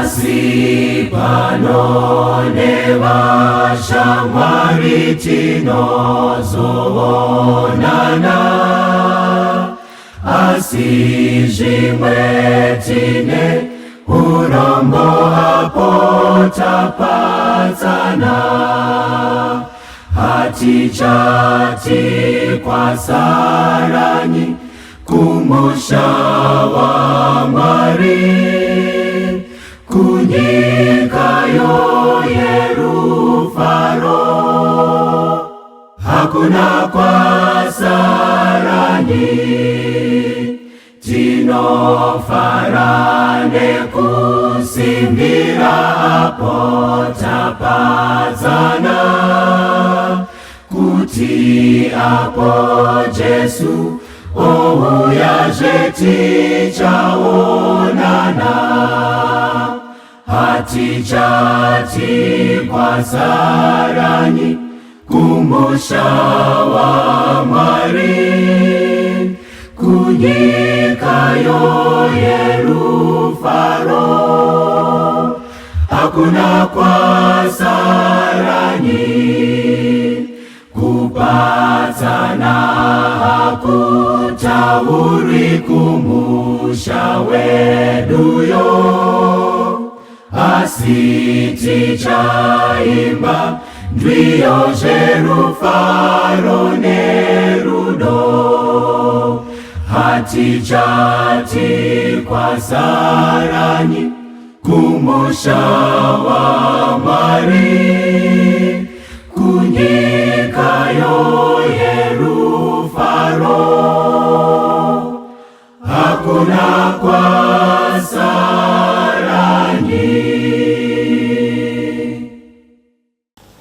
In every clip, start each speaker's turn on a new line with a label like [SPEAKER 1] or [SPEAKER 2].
[SPEAKER 1] Pasi pano nevashamwari tinozoonana, asi zvimwe tine urombo apo tapatsana. Hatichati kwasaranyi kumusha waMwari, kunyika yoyerufaro, hakuna kwasaranyi, tinofara nekusimbira apo tapadzana, kuti apo Jesu ouyazve tichaonana. Hatichati kwasaranyi kumusha waMwari, kunyika yoyerufaro, hakuna kwasaranyi, kupatsana hakutaurwi kumusha weduyo, asi tichaimba ndwiyo zverufaro nerudo. Hatichati kwasaranyi kumusha waMwari, kunyika yoyerufaro, hakuna kwasaranyi.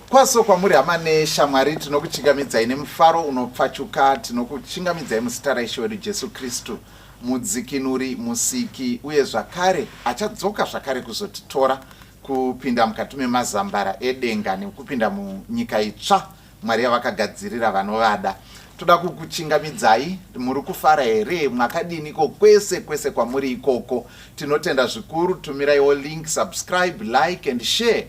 [SPEAKER 2] Kwaso kwamuri hama neshamwari, tinokuchingamidzai nemufaro unopfachuka. Tinokuchingamidzai muzita raIshe wedu Jesu Kristu, mudzikinuri, musiki, uye zvakare achadzoka zvakare kuzotitora kupinda mukati memazambara edenga nekupinda munyika itsva Mwari yavakagadzirira vanovada. Toda kukuchingamidzai. Muri kufara here? Mwakadiniko kwese kwese kwamuri ikoko? Tinotenda zvikuru. Tumiraiwo link, subscribe, like and share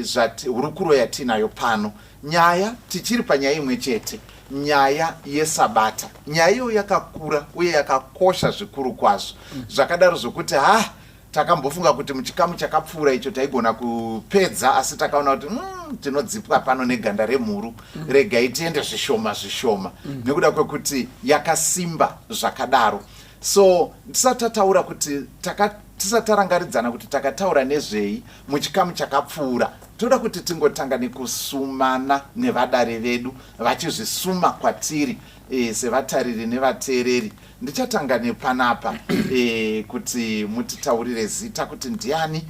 [SPEAKER 2] zvati hurukuro yatinayo pano. Nyaya tichiri panyaya imwe chete, nyaya yesabata. Nyaya iyoyo yakakura uye yakakosha zvikuru kwazvo, zvakadaro zvokuti ha takambofunga kuti muchikamu chakapfuura icho taigona kupedza, asi takaona kuti tinodzipwa pano neganda remhuru. Regai tiende zvishoma zvishoma nekuda kwekuti yakasimba zvakadaro. So tisati tataura kuti tisati tarangaridzana kuti takataura nezvei muchikamu chakapfuura, toda kuti tingotanga nekusumana nevadare vedu vachizvisuma kwatiri sevatariri nevateereri. Ndichatanga nepanapa kuti mutitaurire zita kuti ndiani,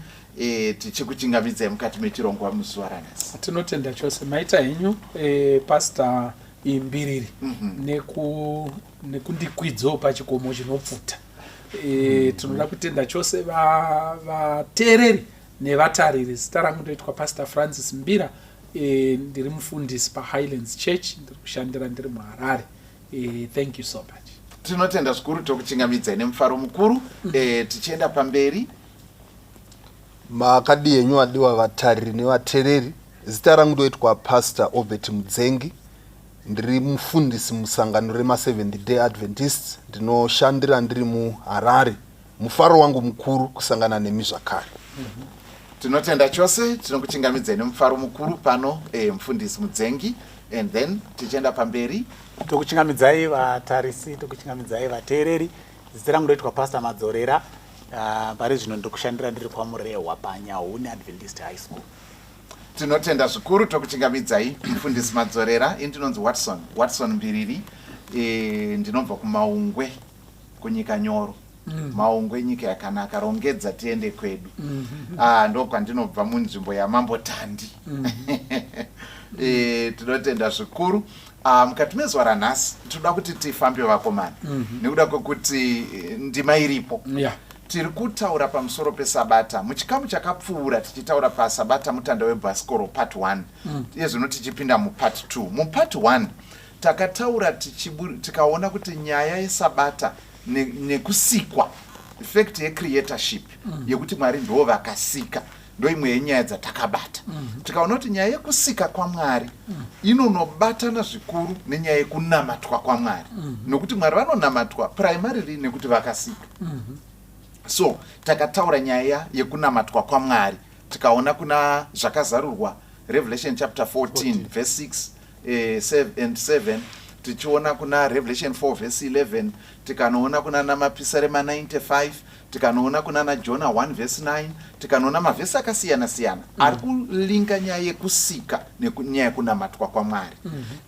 [SPEAKER 2] tichikuchingamidzai mukati mechirongwa muzuva ranhasi.
[SPEAKER 3] Tinotenda chose, maita henyu Pastor Imbiriri nekundikwidzawo pachikomo chinopfuta. Tinoda kutenda chose vateereri nevatariri. Zita rangu ndoitwa Pastor Francis Mbira, ndiri mufundisi paHighlands Church, ndiri kushandira ndiri muHarare. Thank you so much.
[SPEAKER 2] Tinotenda zvikuru, tokuchingamidzai nemufaro mukuru. Tichienda pamberi.
[SPEAKER 4] Makadii henyu vadiwa vatariri nevatereri? Zita rangu ndoitwa Pastor Obert Mudzengi, ndiri mufundisi musangano remaSeventh Day Adventists, ndinoshandira ndiri muHarare. Mufaro wangu mukuru kusangana nemi zvakare.
[SPEAKER 2] Tinotenda chose, tinokuchingamidzai nemufaro mukuru pano, mufundisi Mudzengi, and then tichienda pamberi.
[SPEAKER 5] Tokuchingamidzai vatarisi, tokuchingamidzai vateereri. Zita rangu ndoitwa Pastor Madzorera. Pari zvino ndiri kushandira ndiri kwaMurehwa paNyahuni Adventist High School.
[SPEAKER 2] Tinotenda zvikuru, tokuchingamidzai mufundisi Madzorera. Ini ndinonzi Watson, Watson Mbiriri. Ndinobva kuMaungwe, kunyika nyoro. Maungwe nyika yakanaka, rongedza tiende kwedu. Ah, ndokwandinobva munzvimbo yaMambo Tandi. Tinotenda zvikuru. Ah, mukati mezuva ranhasi tinoda kuti tifambe vakomana, nekuda kwekuti ndima iripo. Tiri kutaura pamusoro pesabata. Muchikamu chakapfuura tichitaura pasabata mutanda webhasikoro part 1, iye zvino tichipinda mupart 2. Mupart 1 takataura tikaona kuti nyaya yesabata nekusikwa. Fact yecreatorship yekuti Mwari ndo vakasika ndo imwe yenyaya dzatakabata. Tikaona kuti nyaya yekusika kwaMwari inonobatana zvikuru nenyaya yekunamatwa kwaMwari, nokuti Mwari vanonamatwa primarily nekuti vakasika. So takataura nyaya yekunamatwa kwaMwari, tikaona kuna Zvakazarurwa, Revelation chapter 14, 14 verse 6 and 7, tichiona kuna Revelation 4 verse 11, tikanoona kuna namapisarema 95, tikanoona kuna naJona 1 verse 9, tikanoona mavhesi akasiyana siyana ari kulinka nyaya yekusika nenyaya yekunamatwa kwaMwari.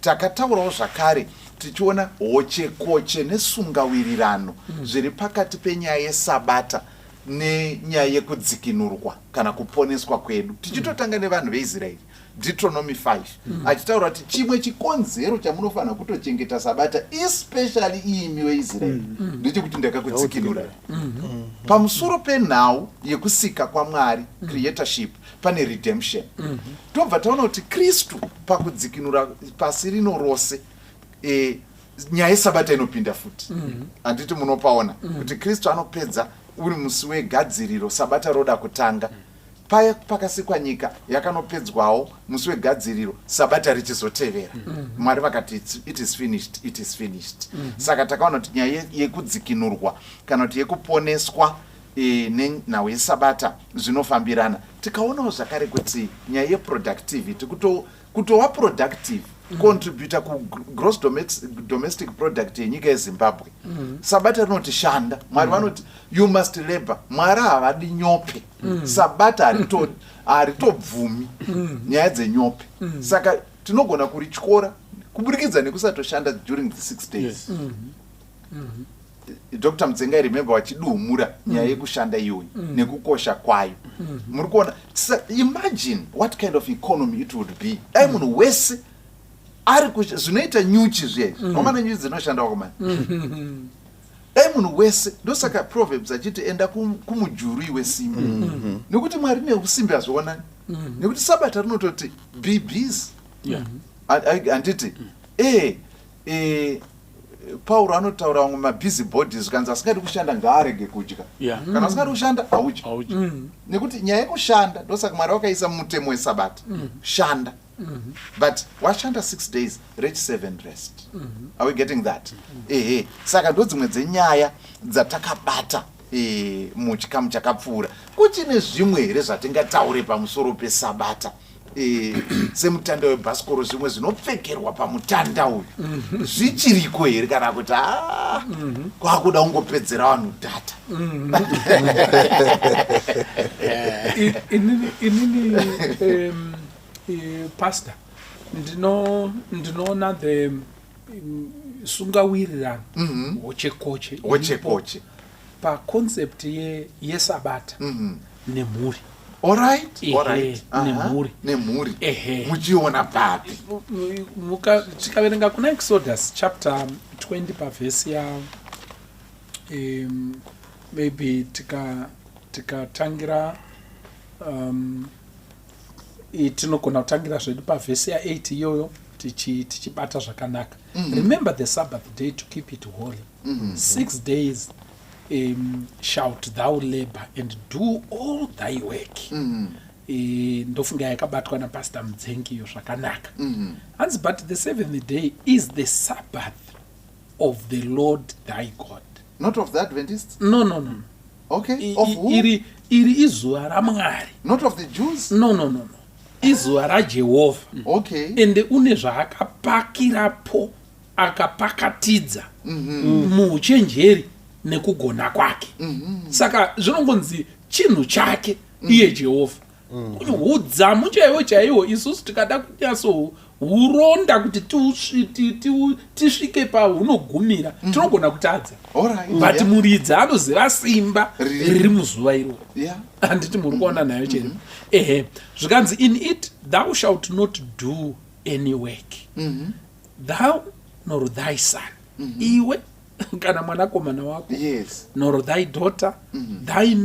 [SPEAKER 2] Takataurawo zvakare tichiona hochekoche nesungawirirano zviri pakati penyaya yesabata nenyaya yekudzikinurwa kana kuponeswa kwedu, tichitotanga nevanhu veIsraeri, Deuteronomy 5, achitaura kuti chimwe chikonzero chamunofanira kutochengeta sabata, especially imi veIsraeri, ndechekuti ndakakudzikinurai. Pamusoro penhau yekusika kwaMwari, creatorship, pane redemption. Tobva taona kuti Kristu pakudzikinura pasi rino rose, nyaya yesabata inopinda futi, handiti? Munopaona kuti Kristu anopedza uri musi wegadziriro, sabata roda kutanga. Paya pakasikwa nyika yakanopedzwawo musi wegadziriro, sabata richizotevera. Mwari vakati, "It is finished, it is finished." Saka takaona kuti nyaya yekudzikinurwa kana kuti yekuponeswa nenhau yesabata zvinofambirana. Tikaonawo zvakare kuti nyaya yeproductivity, kutova productive, contributor kugross domestic product yenyika yeZimbabwe, sabata rinoti shanda. Mwari vanoti you must labor. Mwari havadi nyope. Sabata haritobvumi nyaya dzenyope. Saka tinogona kurityora kuburikidza nekusatoshanda during the 6 days. Dr Mudzengai, remember vachidumura nyaya yekushanda iyoyi nekukosha kwayo. Muri kuona? Imagine what kind of economy it would be dai munhu wese ari zvinoita nyuchi zviya izvi. Wamana nyuchi dzinoshanda wakomana. Dai munhu wese, ndosaka Proverbs achiti enda kumujuru iwe simbe, nekuti Mwari neusimbe hazvionani, nekuti sabata rinototi be busy. Handiti Pauro anotaura vamwe mabusy bodies, zvikanzi asingadi kushanda ngaarege kudya. Kana usingadi kushanda, haudyi.
[SPEAKER 5] Haudyi.
[SPEAKER 2] Nekuti nyaya yekushanda, ndosaka Mwari wakaisa mutemo wesabata, shanda, but washanda 6 days, reach seven rest. Are we getting that? Ehe. Saka ndo dzimwe dzenyaya dzatakabata muchikamu chakapfuura. Kuchine zvimwe here zvatingataure pamusoro pesabata, semutanda webhasikoro, zvimwe zvinopfekerwa pamutanda uyu zvichiriko here, kana kuti a kwakuda kungopedzera vanhu data?
[SPEAKER 3] Inini, pastor, ndinoona the sungawirirano, hochekoche
[SPEAKER 2] Hochekoche
[SPEAKER 3] paconcept yesabata nemhuri. Ehe, nemhuri.
[SPEAKER 2] Nemhuri.
[SPEAKER 3] Ehe.
[SPEAKER 2] Muchiona papi?
[SPEAKER 3] Tikaverenga kuna Exodus chapter 20 pavhesi ya maybe tikatangira tinogona kutangira zvedu pavhesi ya8 iyoyo, tichibata zvakanaka. Remember the Sabbath day to keep it holy. 6 days shalt thou labor and do all thy work. Ndofunga yakabatwa napastor Mudzengi iyo zvakanaka. Hanzi, "But the seventh day is the Sabbath of the Lord thy God."
[SPEAKER 2] Not of the Adventists?
[SPEAKER 3] No.
[SPEAKER 2] Okay. Of who?
[SPEAKER 3] Iri izuva raMwari.
[SPEAKER 2] Not of the Jews?
[SPEAKER 3] No, izuva raJehovha. Ende une zvaakapakirapo, akapakatidza muuchenjeri nekugona kwake. Saka zvinongonzi chinhu chake iye Jehovha. Udzamu chaiwo chaiwo, isusu tikada kunyatsohuronda kuti tisvike pahunogumira, tinogona kutadza. But muridzi anoziva simba riri muzuva iroro. Handiti muri kuona nayo chero? Ehe. Zvikanzi, "In it thou shalt not do any work, thou nor thy son," iwe kana mwanakomana wako, "nor thy daughter, thy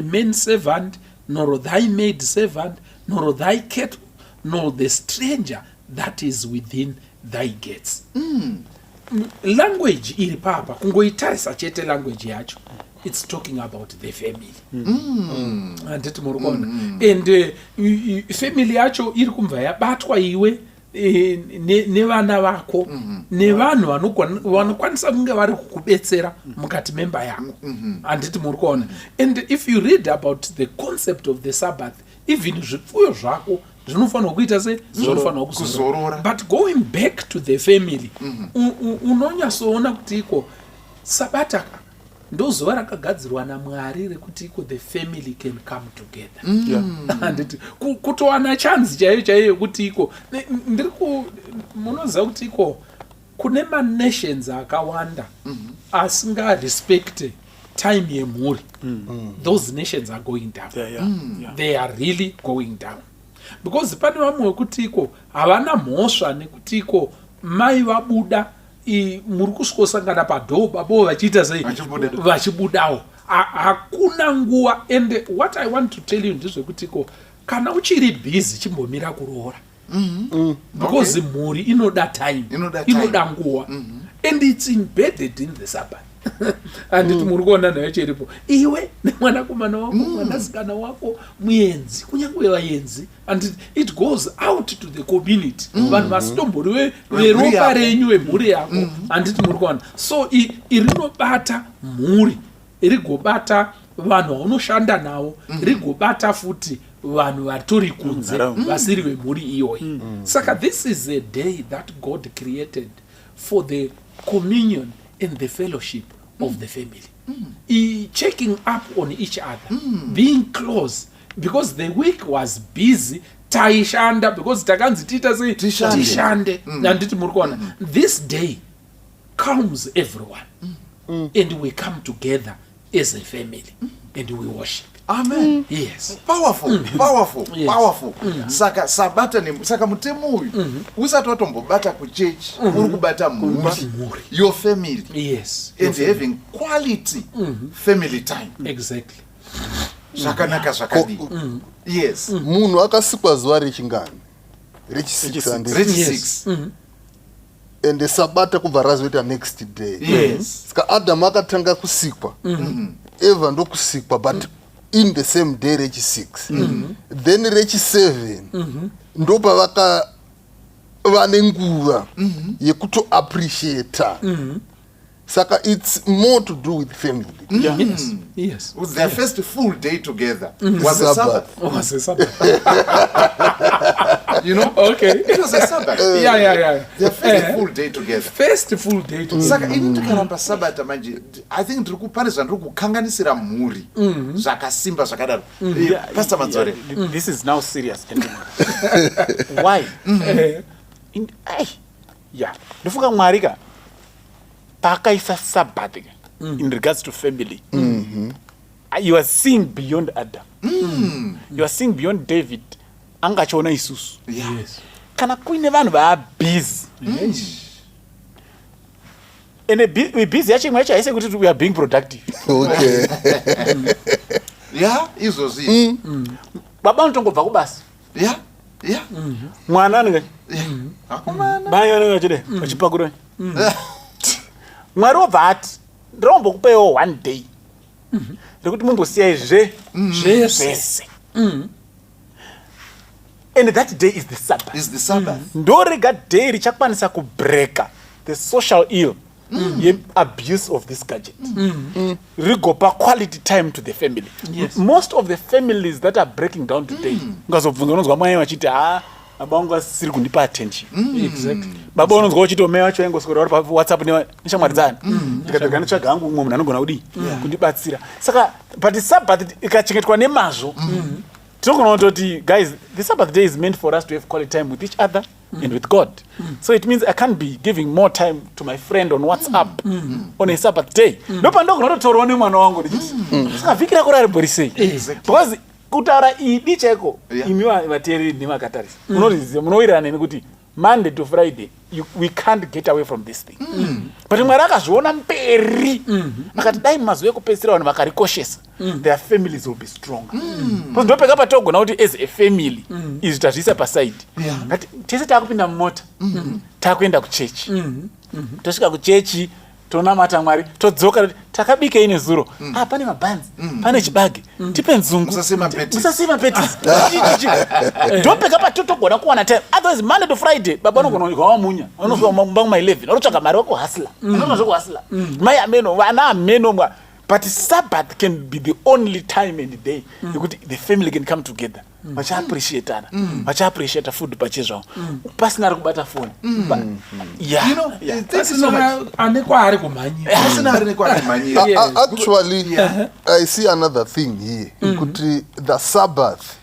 [SPEAKER 3] man servant nor thy maid servant, nor thy cattle, nor the stranger that is within thy gates." Language iri papa, kungoitarisa chete language yacho. It's talking about the family. Handiti muri kuona? And family yacho iri kubva yabatwa iwe nevana vako, nevanhu vanokwanisa kunge vari kukubetsera mukati memba yako. Handiti muri kuona? And if you read about the concept of the Sabbath, even zvipfuyo zvako zvinofanirwa kuita se zvinofanirwa
[SPEAKER 2] Kuzorora.
[SPEAKER 3] But going back to the family, unonyatsoona kuti iko Sabata ka ndo zuva rakagadzirwa naMwari rekuti iko the family can come together. Handiti kutowana chance chaiyo chaiyo yekuti iko ndiri ku munoziva kuti iko kune manations akawanda asingarespecte time yemhuri. Those nations are going down. They are really going down, because pane vamwe vekuti iko havana mhosva nekuti iko mai vabuda, muri kusvikosangana padoor, babo vachiita sei?
[SPEAKER 2] Vachibuda.
[SPEAKER 3] Vachibudawo. Hakuna nguva. And what I want to tell you ndezvekuti iko kana uchiri busy, chimbomira kuroora, because mhuri inoda time.
[SPEAKER 2] Inoda time.
[SPEAKER 3] Inoda nguva, and it's embedded in the Sabbath. Handiti muri kuona nayo chiripo? Iwe nemwanakomana wako, mwanasikana wako, muenzi, kunyange vaenzi. And it goes out to the community, vanhu vasitombori
[SPEAKER 2] Vemhuri
[SPEAKER 3] veropa
[SPEAKER 2] yako.
[SPEAKER 3] renyu, vemhuri yako. Handiti muri kuona? So rinobata mhuri, rigobata vanhu vaunoshanda navo, rigobata futi vanhu vatori kunze
[SPEAKER 5] Munharaunda.
[SPEAKER 3] vasiri vemhuri iyoyi. Saka this is a day that God created for the communion and the fellowship of the family, checking up on each other, being close, because the week was busy, taishanda, because takanzi tiita sei?
[SPEAKER 2] Tishande.
[SPEAKER 3] Tishande. Handiti muri kuona? This day calms everyone and we come together as a family and we worship.
[SPEAKER 2] Amen.
[SPEAKER 3] Yes.
[SPEAKER 2] Powerful, powerful. Powerful. Saka sabata saka mutemo uyu usati watombobata kuchechi, uri kubata mhuri.
[SPEAKER 3] Mhuri.
[SPEAKER 2] Your family. And having quality family time.
[SPEAKER 3] Exactly.
[SPEAKER 2] Zvakanaka zvakadii? Yes.
[SPEAKER 4] Munhu akasikwa zuva rechingani? Rechi6, handiti?
[SPEAKER 2] Rechi6.
[SPEAKER 4] Ende Sabata kubva razoita next day. Saka Adamu akatanga kusikwa, Eva ndokusikwa, but in the same day, rechi6. Then rechi7 ndopavaka vane nguva yekutoappreciata. Saka it's more to do with family.
[SPEAKER 2] Their first full day together was a
[SPEAKER 4] Sabbath.
[SPEAKER 2] Sabbath.
[SPEAKER 3] Was a Sabbath.
[SPEAKER 2] It was a Sabbath. Their first full day together.
[SPEAKER 3] First full day together.
[SPEAKER 2] Saka ini ndikaramba Sabata manje, I think pane zvandiri kukanganisira mhuri zvakasimba zvakadaro. Pastor Madzore.
[SPEAKER 5] Yeah, this is now serious, gentlemen. Why? Ai, yeah, ndofunga Mwari ka paakaisa Sabbath ka, in regards to family, you are seeing beyond Adam, you are seeing beyond David, anga achiona isusu. Kana kuine vanhu vaabusy, ende busy yacho imwe yacho haisi yekuti we are being productive.
[SPEAKER 2] Ya, izvozvi.
[SPEAKER 5] Baba anotongobva kubasa, mwana anenge
[SPEAKER 2] Akomana.
[SPEAKER 5] Mai anenge achide achipakura. Mwari wobva ati, "Ndinombokupaiwo one day rekuti mumbosiyai zve
[SPEAKER 3] Zvese.
[SPEAKER 5] zvese," and that day is the Sabbath.
[SPEAKER 2] Is the Sabbath.
[SPEAKER 5] Ndorega day richakwanisa kubreka the social ill yeabuse of this gadget, rigopa quality time to the family. Most of the families that are breaking down today, ungazobvunza, unonzwa mai vachiti, "Ha, baba vangu vasisiri kundipa attention." Baba unonzwa uchiti, "Mai vacho vaingoswera vari paWhatsApp neshamwari dzani. Ndikatoga nditsvaga hangu umwe munhu anogona kudii kundibatsira." Saka but Sabbath ikachengetwa nemazvo, tinogona kutoti, "Guys, the Sabbath day is meant for us to have quality time with each other and with God." So it means I can't be giving more time to my friend on WhatsApp on a Sabbath day. Ndopandogona kutotaurawo nemwana wangu ndichiti, "Saka vhiki rako rarimbori sei?" Because kutaura idi chaiko, imi vateereri nemakatarisa, munoriziva, munowirirana neni kuti Monday to Friday we can't get away from this thing. But Mwari akazviona mberi, akati dai mumazuva ekupedzisira vanhu vakarikoshesa, their families will be stronger, because ndopeka patogona kuti as a family izvi tazviisa paside. Ngati tese taakupinda mumota, taakuenda kuchechi, tosvika kuchechi. Tonamata Mwari, todzoka, toti, "Takabikei nezuro?" "Ah, pane mabhanzi, pane chibage, tipe nzungu."
[SPEAKER 2] Musasiye mapetis.
[SPEAKER 5] Musasiye mapetis. Ndopeka patotogona kuwana time. Otherwise, Monday to Friday, baba anogona kunyika wamunya, unosvika mumba kuma 11, unotsvaga mari, wekuhustler, unoona zvekuhustler, mai ameno, vana ameno mwa. But Sabbath can be the only time and day yekuti the family can come together, vachiappreciatana, vachiappreciata food pachezvavo, pasina ari kubata foni. Yeah.
[SPEAKER 2] Thank you so much.
[SPEAKER 3] Pasina ane kwaari kumhanyira.
[SPEAKER 2] Pasina ari nekwaari kumhanyira.
[SPEAKER 4] Actually, I see another thing here, kuti the Sabbath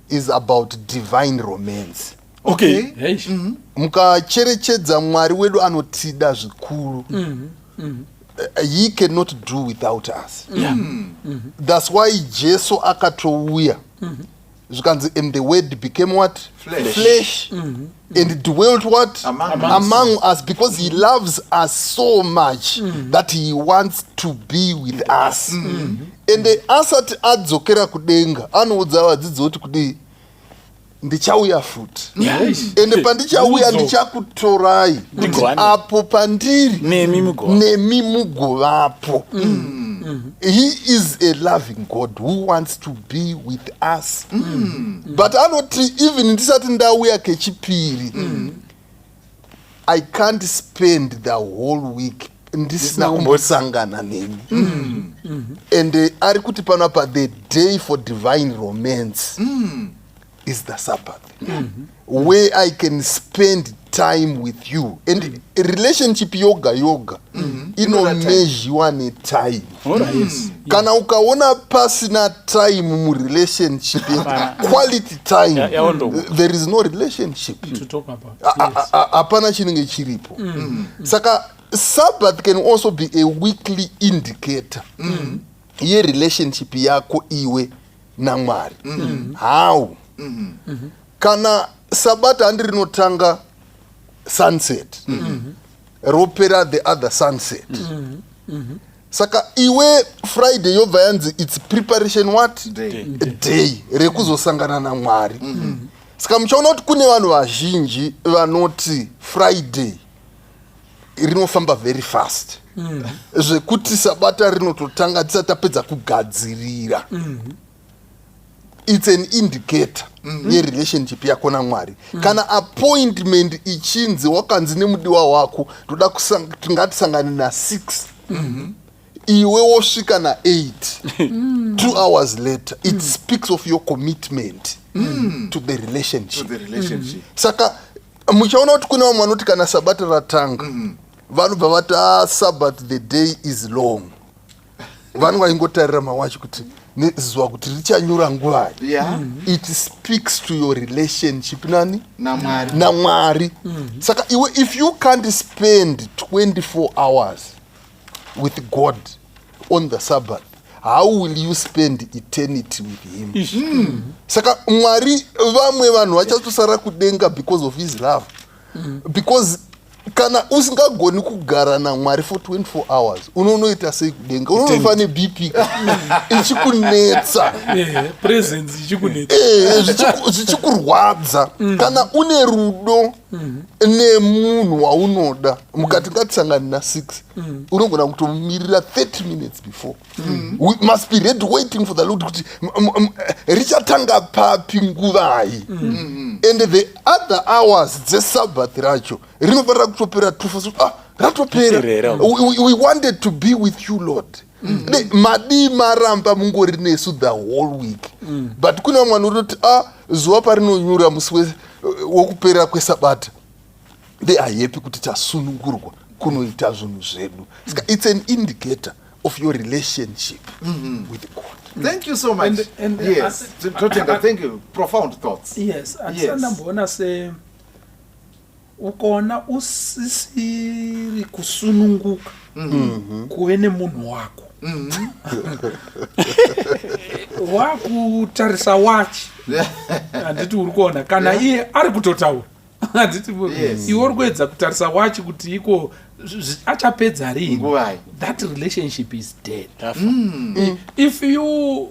[SPEAKER 4] is about divine romance.
[SPEAKER 3] Hey.
[SPEAKER 4] Mukacherechedza, Mwari wedu anotida zvikuru. He cannot do without us. That's why Jesu akatouya, zvikanzi, "And the Word became" what?
[SPEAKER 2] Flesh.
[SPEAKER 4] Flesh and dwelt" what?
[SPEAKER 2] Among us.
[SPEAKER 4] Among us, because he loves us so much that he wants to be with us. And asati adzokera kudenga, anoudza vadzidzi kuti kudii? "Ndichauya futi, ende pandichauya
[SPEAKER 3] Mudzoka.
[SPEAKER 4] ndichakutorai kuti
[SPEAKER 5] Ndigwane.
[SPEAKER 4] apo pandiri
[SPEAKER 5] Nemi mugova.
[SPEAKER 4] nemi mugovapo." He is a loving God who wants to be with us, but anoti, "Even ndisati ndauya kechipiri, I can't spend the whole week ndisina kumbosangana nemi." And ari kuti panapa the day for divine romance is the Sabbath, where I can spend time with you. And relationship yoga yoga inomezhiwa netime. Kana ukaona pasina time murelationship, quality time,
[SPEAKER 5] Yaondoka.
[SPEAKER 4] there is no relationship
[SPEAKER 3] To talk about.
[SPEAKER 4] Hapana chinenge chiripo. Saka Sabbath can also be a weekly indicator yerelationship yako iwe naMwari. How? Kana Sabata handi rinotanga sunset, ropera the other sunset. Saka iwe Friday yobva yanzi it's preparation what?
[SPEAKER 2] Day.
[SPEAKER 4] Day rekuzosangana naMwari. Saka muchaona kuti kune vanhu vazhinji vanoti Friday rinofamba very fast, zvekuti Sabata rinototanga tisati tapedza kugadzirira. It's an indicator yerelationship yako naMwari. Kana appointment ichinzi, wakanzi nemudiwa wako, "Toda ngatisangane na6," iwe wosvika na8, 2 hours later, it speaks of your commitment to the
[SPEAKER 2] To
[SPEAKER 4] relationship.
[SPEAKER 2] the relationship.
[SPEAKER 4] Saka muchaona kuti kune vamwe vanoti kana Sabata ratanga, vanobva vati, "Ah, Sabbath, the day is long." Vanenge vaingotarira mawachi kuti nezuva kuti richanyura nguvai. It speaks to your relationship nani?
[SPEAKER 2] NaMwari.
[SPEAKER 4] NaMwari. Saka iwe, if you can't spend 24 hours with God on the Sabbath, how will you spend eternity with him? Saka Mwari, vamwe vanhu vachatosara kudenga because of his love, because kana usingagoni kugara naMwari for 24 hours, unonoita sei kudenga? Unonofa neBP ichikunetsa.
[SPEAKER 3] Presence ichikunetsa.
[SPEAKER 4] Zvichikurwadza. Kana une rudo nemunhu waunoda, mukati ngatisangane na6, unogona kutomirira 30 minutes before. We must be ready, waiting for the Lord kuti richatanga papi, nguvai. And the other hours dzeSabbath racho rinofanira kutopera tufa. Ah, ratopera.
[SPEAKER 5] Ratopera.
[SPEAKER 4] We wanted to be with you, Lord. Madii maramba mungori nesu the whole week? But kune vamwe vanototi, a zuva parinonyura musi wokupera kwesabata, they are happy kuti tasunungurwa kunoita zvinhu zvedu. Saka it's an indicator of your relationship with God.
[SPEAKER 2] Thank you so much.
[SPEAKER 3] And,
[SPEAKER 2] Yes, Totenda, thank you. Profound thoughts.
[SPEAKER 3] Yes, andisandamboona se ukaona usisiri kusununguka kuve nemunhu wako, wakutarisa wachi, handiti uri kuona kana iye ari kutotaura, handiti?
[SPEAKER 2] Yes.
[SPEAKER 3] Iwe uri kuedza kutarisa wachi kuti iko achapedza rini.
[SPEAKER 2] Nguvai.
[SPEAKER 3] That relationship is dead.
[SPEAKER 5] Tafa.
[SPEAKER 3] If you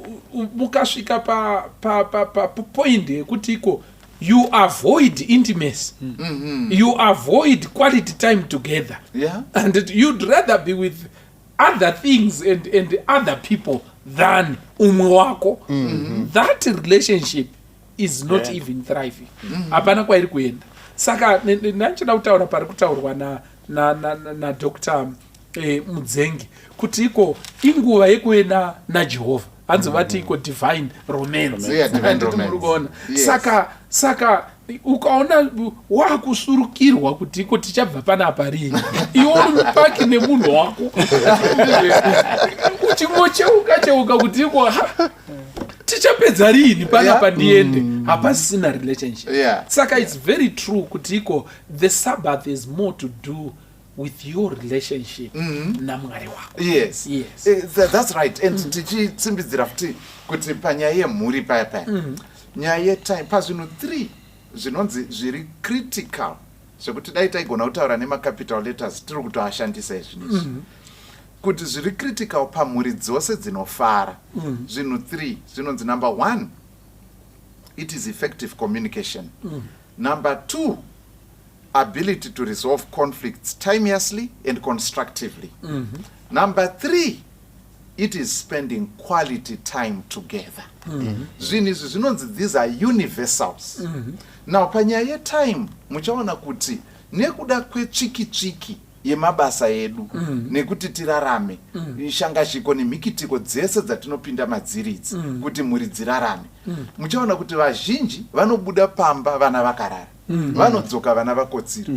[SPEAKER 3] mukasvika pa point yekuti iko You avoid intimacy. You avoid quality time together. And you'd rather be with other things and other people than umwe wako. That relationship is not even thriving. Hapana kwairi kuenda. Saka ndandichida kutaura pari kutaurwa naDr Mudzengi kuti iko inguva yekuve naJehovha. Hanzi vati iko divine romance.
[SPEAKER 2] Yeah, divine
[SPEAKER 3] Handiti
[SPEAKER 2] romance.
[SPEAKER 3] muri kuona?
[SPEAKER 2] Yes.
[SPEAKER 3] Saka ukaona wakusurukirwa kuti iko tichabva panapa rini, iwe uri mupaki nemunhu wako, uchingocheuka cheuka kuti iko, ha, tichapedza rini panapa ndiende, hapasisina relationship. Saka it's very true kuti iko the Sabbath is more to do with your relationship naMwari wako. Yes.
[SPEAKER 2] That's right. And tichitsimbidzira futi kuti panyaya yemhuri paya paya, nyaya yetime, pazvinhu 3 zvinonzi zviri critical, zvekuti dai taigona kutaura nemacapital letters, tiri kutoashandisa izvinizvi, kuti zviri critical pamhuri dzose dzinofara, zvinhu 3 zvinonzi, number 1, it is effective communication. Number 2, ability to resolve conflicts timeously and constructively. Number 3, it is spending quality time together. Zvinhu izvi zvinonzi these are universals. Now, panyaya yetime, muchaona kuti nekuda kwetsviki-tsviki yemabasa edu, nekuti tirarame, shangashiko nemhikitiko dzese dzatinopinda madziri idzi kuti mhuri dzirarame, muchaona kuti vazhinji vanobuda pamba vana vakarara, vanodzoka vana vakotsira.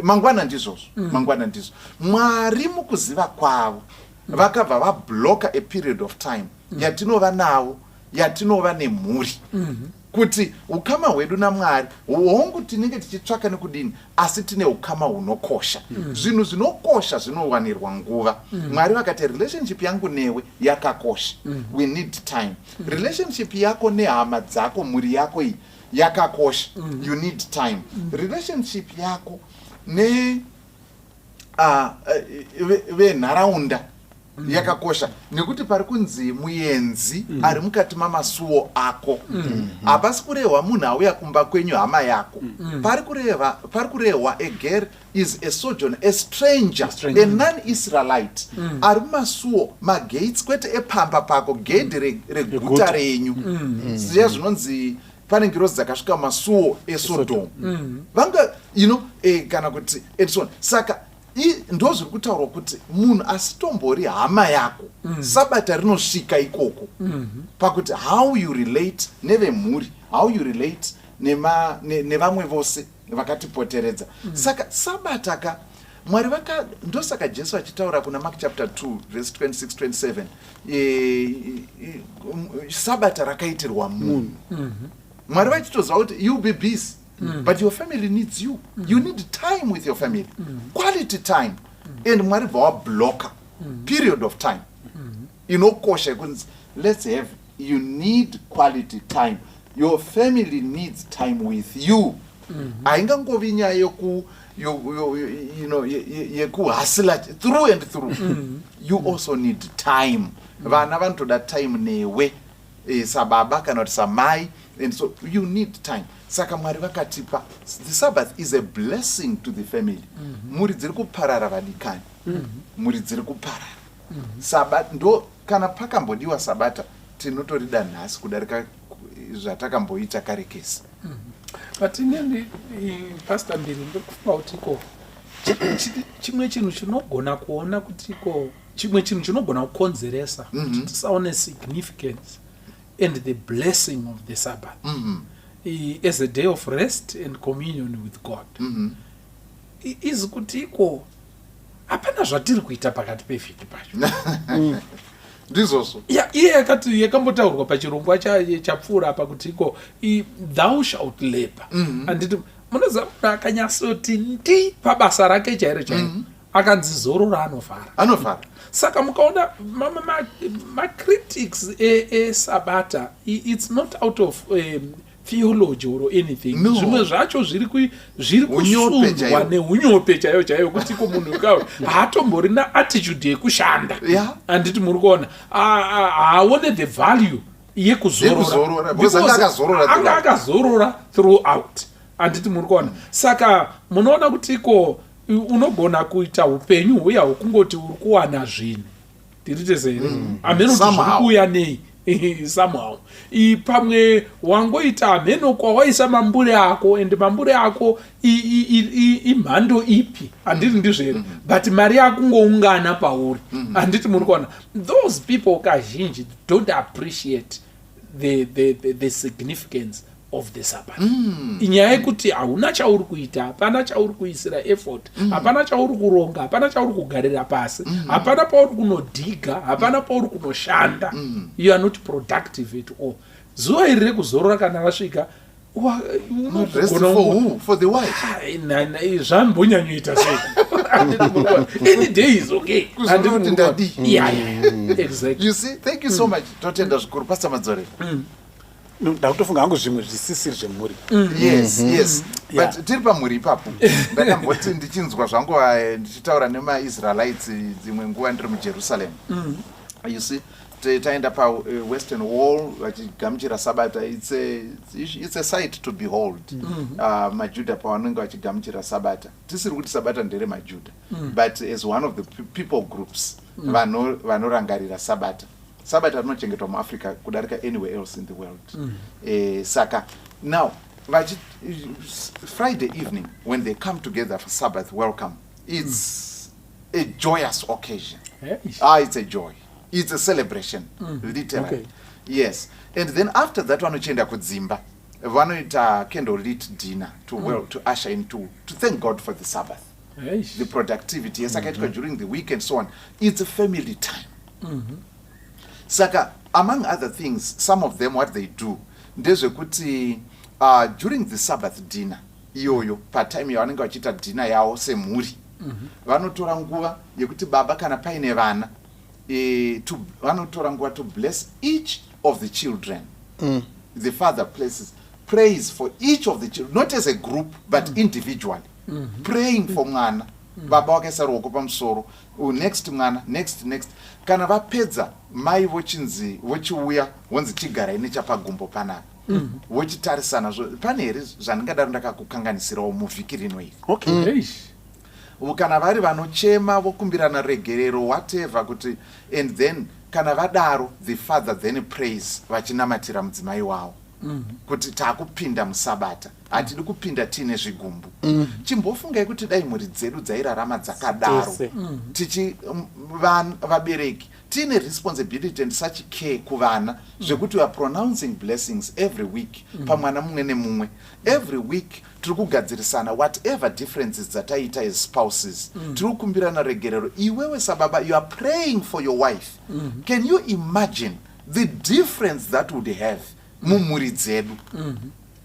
[SPEAKER 2] Mangwana ndizvozvo, mangwana ndizvo. Mwari mukuziva kwavo vakabva vabloka a period of time yatinova navo, yatinova nemhuri, kuti ukama hwedu naMwari, hongu, tinenge tichitsvaka nekudini, asi tine ukama hunokosha. Zvinhu zvinokosha zvinowanirwa nguva. Mwari vakati, "Relationship yangu newe yakakosha. We need time." Relationship yako nehama dzako, mhuri yako iyi yakakosha. You need time. Relationship yako ne venharaunda yakakosha, nekuti pari kunzi muenzi ari mukati mamasuo ako, hapasi kurehwa munhu auya kumba kwenyu, hama yako. Pari kurehwa a ger is a sojourner, a stranger,
[SPEAKER 5] stranger.
[SPEAKER 2] a non-Israelite ari mumasuo, magates, kwete epamba pako, gedhi reguta
[SPEAKER 5] Reguta.
[SPEAKER 2] renyu. Ziya zvinonzi pane ngirozi dzakasvika masuo eSodom, vanga kana kuti and so on. Saka ndo zviri kutaurwa kuti munhu asitombori hama yako, Sabata rinosvika ikoko pakuti how you relate nevemhuri, how you relate nevamwe vose vakatipoteredza. Saka Sabata ka, Mwari vaka, ndosaka Jesu achitaura kuna Mark chapter 2 verse 26 27, Sabata rakaitirwa munhu. Mwari vachitoziva kuti you be busy, but your family needs you. You need time with your family, quality time. And Mwari bva wabloka period of time inokosha yekunzi let's have, you need quality time, your family needs time with you. Haingangovi nyaya yoku yo- yo- yo- you know yekuhasila through and through. You also need time. Vana vanotoda time newe, sababa kana kuti samai, and so you need time. Saka Mwari vakatipa the Sabbath is a blessing to the family. Mhuri dziri kuparara, vadikani, mhuri dziri kuparara. Sabata ndo, kana pakambodiwa Sabata, tinotorida nhasi kudarika zvatakamboita kare kese.
[SPEAKER 3] But inini, Pastor Mbiri, ndikufunga kuti iko chimwe chinhu chinogona kuona kuti iko chimwe chinhu chinogona kukonzeresa kuti tisaone significance and the blessing of the Sabbath as a day of rest and communion with God is kuti iko hapana zvatiri kuita pakati pevhiki pacho.
[SPEAKER 2] Ndizvozvo.
[SPEAKER 3] Ya, iye yakati yakambotaurwa pachirongwa chapfuura apa kuti iko thou shalt labor. Handiti munoziva, munhu akanyatsoti ndi pabasa rake chairo chairo, akanzi zorora, anofara.
[SPEAKER 2] Anofara.
[SPEAKER 3] Saka mukaona macritics esabata, it's not out of theology or anything.
[SPEAKER 2] No.
[SPEAKER 3] Zvimwe zvacho zviri
[SPEAKER 2] Unyope
[SPEAKER 3] kusundwa
[SPEAKER 2] chaiwo.
[SPEAKER 3] neunyope chaiyo chaiyo, kuti ko munhu kawe haatomborina attitude yekushanda. Handiti muri kuona? Haaone the value. Yekuzorora.
[SPEAKER 2] Because anga akazorora.
[SPEAKER 3] Anga akazorora throughout, handiti muri kuona? Saka munoona kuti iko unogona kuita upenyu huya hwekungoti uri kuwana zvinhu, tiri tese here? Hameno kuti zviri
[SPEAKER 2] Somehow.
[SPEAKER 3] kuuya nei somehow. Pamwe wangoita hameno kwawaisa mambure ako, and mambure ako imhando ipi, handiti ndizvo here? But mari yakungoungana pauri, handiti muri kuona? Those people kazhinji don't appreciate the significance of the Sabbath. Inyaya yekuti hauna chauri kuita, hapana chauri kuisira effort, hapana chauri kuronga, hapana chauri kugarira pasi, hapana pauri kunodhiga, hapana pauri kunoshanda. You are not productive at all. Zuva iri rekuzorora kana rasvika,
[SPEAKER 2] Rest for who? For the wife?
[SPEAKER 3] Zvambonyanyoita sei? Any day is okay.
[SPEAKER 2] Kuzorora kuti ndadii?
[SPEAKER 3] Yeah, exactly.
[SPEAKER 2] You see, thank you so much. Totenda zvikuru, Pastor Madzore.
[SPEAKER 5] No, ndakutofunga hangu zvimwe zvisisiri zvemhuri.
[SPEAKER 2] Yes, but tiri pamhuri ipapo. Ndakamboti ndichinzwa zvangu ndichitaura nemaIsraelites dzimwe nguva ndiri muJerusalem, you see, taenda paWestern Wall vachigamuchira Sabata. It's a sight to behold. Majudha pavanenge vachigamuchira Sabata, tisiri kuti Sabata nderemajudha, but as one of the people groups vanorangarira Sabata. Sabata rinochengetwa muAfrica kudarika anywhere else in the world. Saka now Friday evening when they come together for Sabbath welcome, it's a joyous occasion. Ah, it's a joy, it's a celebration, literally. Yes, and then after that vanochienda kudzimba, vanoita candle lit dinner to, well, to usher into, to thank God for the Sabbath, the productivity yesakaitwa during the week and so on. It's a family time. Saka among other things, some of them, what they do ndezvekuti during the Sabbath dinner iyoyo, patime yavanenge vachiita dinner yavo semhuri, vanotora nguva yekuti baba, kana paine vana, vanotora nguva to bless each of the children. The father places prays for each of the children, not as a group but individually, praying for mwana. Baba wakaisa ruoko pamusoro, next mwana, next, next. Kana vapedza, mai vochinzi vochiuya, vonzi chigarai nechapagumbo panapa, vochitarisana, pane here zvandingadaro ndakakukanganisirawo muvhiki rino iri? Kana vari vanochema, vokumbirana regerero, whatever kuti. And then kana vadaro, the father then prays vachinamatira mudzimai wavo kuti taakupinda musabata, hatidi kupinda tiine zvigumbu. Chimbofungai kuti dai mhuri dzedu dzairarama dzakadaro.
[SPEAKER 5] Tese.
[SPEAKER 2] Tichi vabereki tiine responsibility and such care kuvana zvekuti we are pronouncing blessings every week pamwana mumwe nemumwe. Every week tiri kugadzirisana whatever differences dzataita as spouses, tiri kukumbirana regerero. Iwewe sababa, you are praying for your wife. Can you imagine the difference that would have mumhuri dzedu?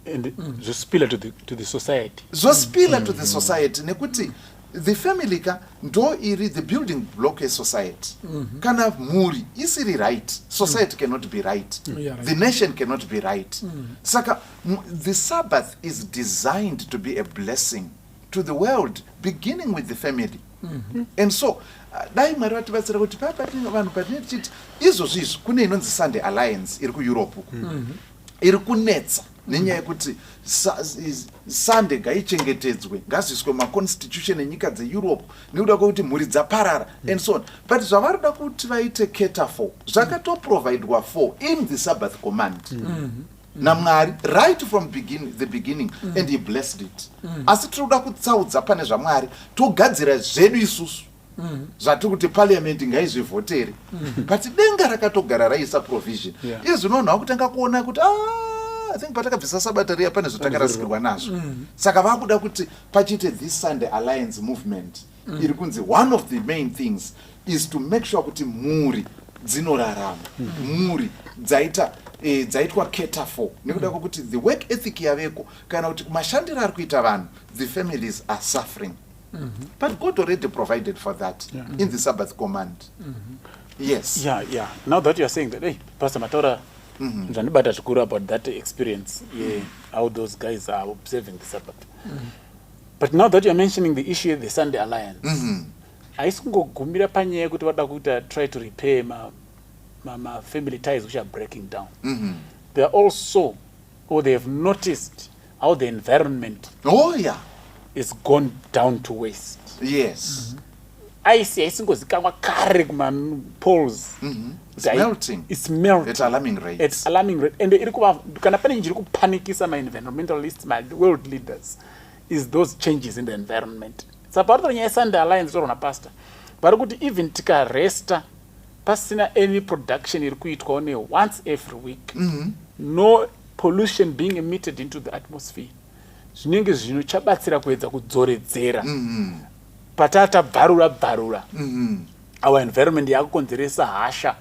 [SPEAKER 5] And zvospilla to the society.
[SPEAKER 2] Zvospilla to the society, nekuti the family ka ndo iri the building block yesociety. Kana mhuri isiri right, society cannot be right. The nation cannot be right. Saka the Sabbath is designed to be a blessing to the world, beginning with the family. And so dai Mwari vatibatsira kuti paya vanhu patinenge tichiti izvozvi izvi, kune inonzi Sunday Alliance iri kuEurope uku, iri kunetsa nenyaya yekuti Sunday ngaichengetedzwe, ngazviiswe mumaconstitution enyika dzeEurope nekuda kwekuti mhuri dzaparara and so on. But zvavari kuda kuti vaite cater for zvakatoprovidwa for in the Sabbath command naMwari right from the beginning, and he blessed it. Asi tiri kuda kutsaudza pane zvaMwari, togadzira zvedu isusu zvatiri kuti parliament ngaizvivhotere, but denga rakatogara raisa provision. Iye zvino vanhu vakutanga kuona kuti, "Ah, I think patakabvisa Sabata riya pane zvatakarasikirwa nazvo." Saka vakuda kuti pachiite this Sunday Alliance movement iri kunzi one of the main things is to make sure kuti mhuri dzinorarama, mhuri dzaita dzaitwa cater for, nekuda kwekuti the work ethic yaveko, kana kuti mashandiro ari kuita vanhu, the families are suffering. But God already provided for that in the Sabbath command. Yes.
[SPEAKER 5] Yeah, now that you are saying that, hey, Pastor, mataura zvandibata zvikuru about that experience, yeah, how those guys are observing the Sabbath. But now that you are mentioning the issue of the Sunday Alliance, haisi kungogumira panyaya yekuti vada kuita try to repair ma mafamily ties which are breaking down. They are also, or they have noticed how the environment is gone down to waste. Ice yaisingozikanwa kare kumapoles.
[SPEAKER 2] It's melting.
[SPEAKER 5] It's melting.
[SPEAKER 2] At alarming rates.
[SPEAKER 5] At alarming rate. And iri kuva, kana pane chiri kupanikisa maenvironmentalists, maworld leaders, is those changes in the environment. Saka paritaura nyaya yeSunday Alliance torwa napastor, vari kuti even tikaresta pasina any production iri kuitwawo ne once every week, no pollution being emitted into the atmosphere, zvinenge zvinochabatsira kuedza kudzoredzera patata bvarura bvarura our environment yakukonzeresa hasha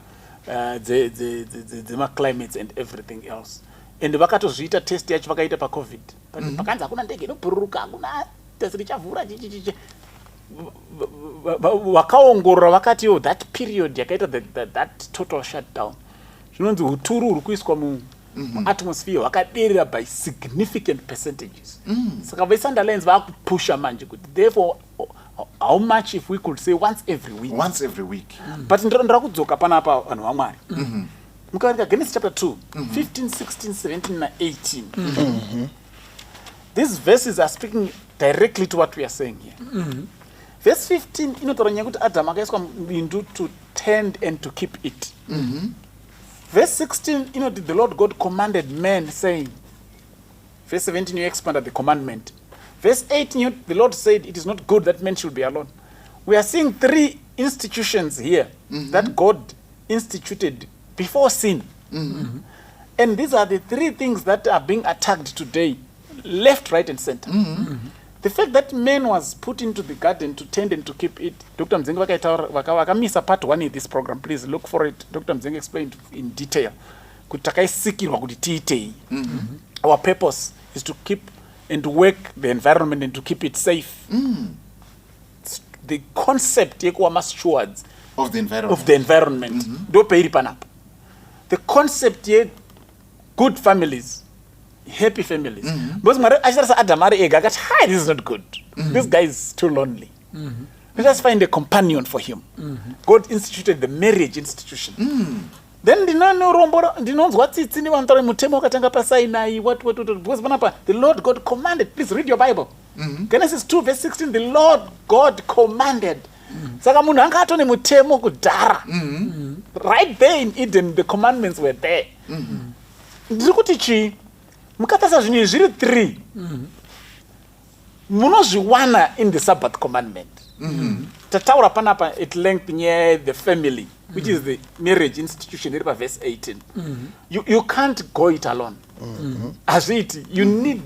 [SPEAKER 5] dzemaclimates and everything else. And vakatozviita test yacho, vakaita paCovid. Pakanzi hakuna ndege inobhururuka, hakuna test richavhura, chichichichi. Vakaongorora vakati yo that period yakaita that total shutdown, zvinonzi uturu huri kuiswa muatmosphere hwakaderera by significant percentages. Saka veSunday Alliance vaakupusha manje kuti therefore how much if we could say once every week?
[SPEAKER 2] Once every week.
[SPEAKER 5] But ndira kudzoka panapa, vanhu vaMwari. Mukaverenga Genesis chapter 2, 15, 16, 17 na18, these verses are speaking directly to what we are saying here. Verse 15 inotaura nyaya yekuti Adamu akaiswa mubindu to tend and to keep it. Verse 16 inoti the Lord God commanded man, saying. Verse 17, you expanded the commandment. Verse 18, the Lord said, "It is not good that man should be alone." We are seeing three institutions here that God instituted before sin, and these are the three things that are being attacked today, left, right and center. The fact that man was put into the garden to tend and to keep it, Dr Mzengi vakaitaura, vakamisa part one in this program. Please look for it. Dr Mzengi explained in detail kuti takaisikirwa kuti tiitei. Our purpose is to keep and to work the environment and to keep it safe. The concept yekuva mastewards
[SPEAKER 2] of the environment.
[SPEAKER 5] Of the environment ndo peiri panapa. The concept ye-good families, happy families, because Mwari achitarisa Adamu ari ega akati, "Hi, this is not good. This guy is too lonely. Let us find a companion for him." God instituted the marriage institution. Then ndinonorombo, ndinonzwa tsitsi nevanotaura mutemo wakatanga paSinai, what, what, what, what, because panapa the Lord God commanded. Please read your Bible, Genesis 2 verse 16. The Lord God commanded. Saka munhu anga atone mutemo kudhara. Right there in Eden, the commandments were there. Ndiri kuti chii? Mukatarisa zvinhu izvi zviri three, munozviwana in the Sabbath commandment. Tataura panapa at length nyaya the family, which is the marriage institution iri paverse 18. You can't go it alone, hazviiti. You need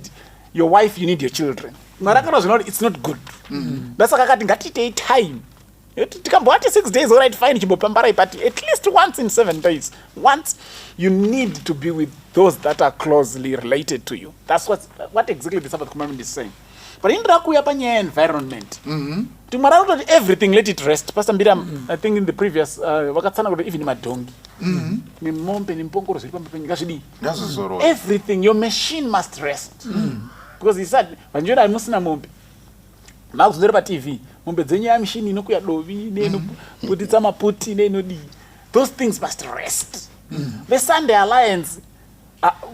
[SPEAKER 5] your wife, you need your children. Mwari akatozvina kuti it's not good. Ndasaka akati ngatiitei time. Tikambovati 6 days, alright, fine, chimbopambarai, but at least once in 7 days, once, you need to be with those that are closely related to you. That's what exactly the Sabbath commandment is saying. But indira kuuya panyaya yeenvironment kuti Mwari ari kutoti everything, let it rest. Pastor Mbira, I think in the previous vakatsana kuti even madhongi nemombe nembongoro zviri pamba penyu ngazvidii?
[SPEAKER 2] Ngazvizorora.
[SPEAKER 5] Everything, your machine must rest, because isati vanjona hamusina mombe, makuzondori paTV mombe dzenyu yamishini inokuya dovi neinobuditsa maputi neinodii. Those things must rest. The Sunday Alliance,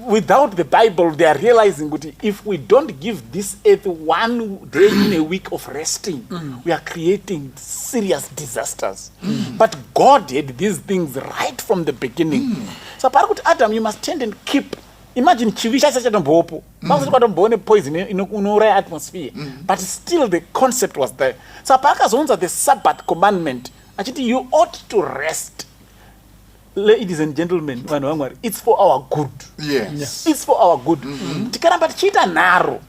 [SPEAKER 5] without the Bible, they are realizing kuti if we don't give this earth one day in a week of resting, we are creating serious disasters. But God had these things right from the beginning. So pari kuti Adam, you must tend and keep. Imagine, chivi chacho chatombopo makusati kwatomboone poison inouraya atmosphere, but still the concept was there. So paakazounza the Sabbath commandment achiti you ought to rest, ladies and gentlemen, vanhu vaMwari, it's for our good. It's for our good. Tikaramba tichiita nharo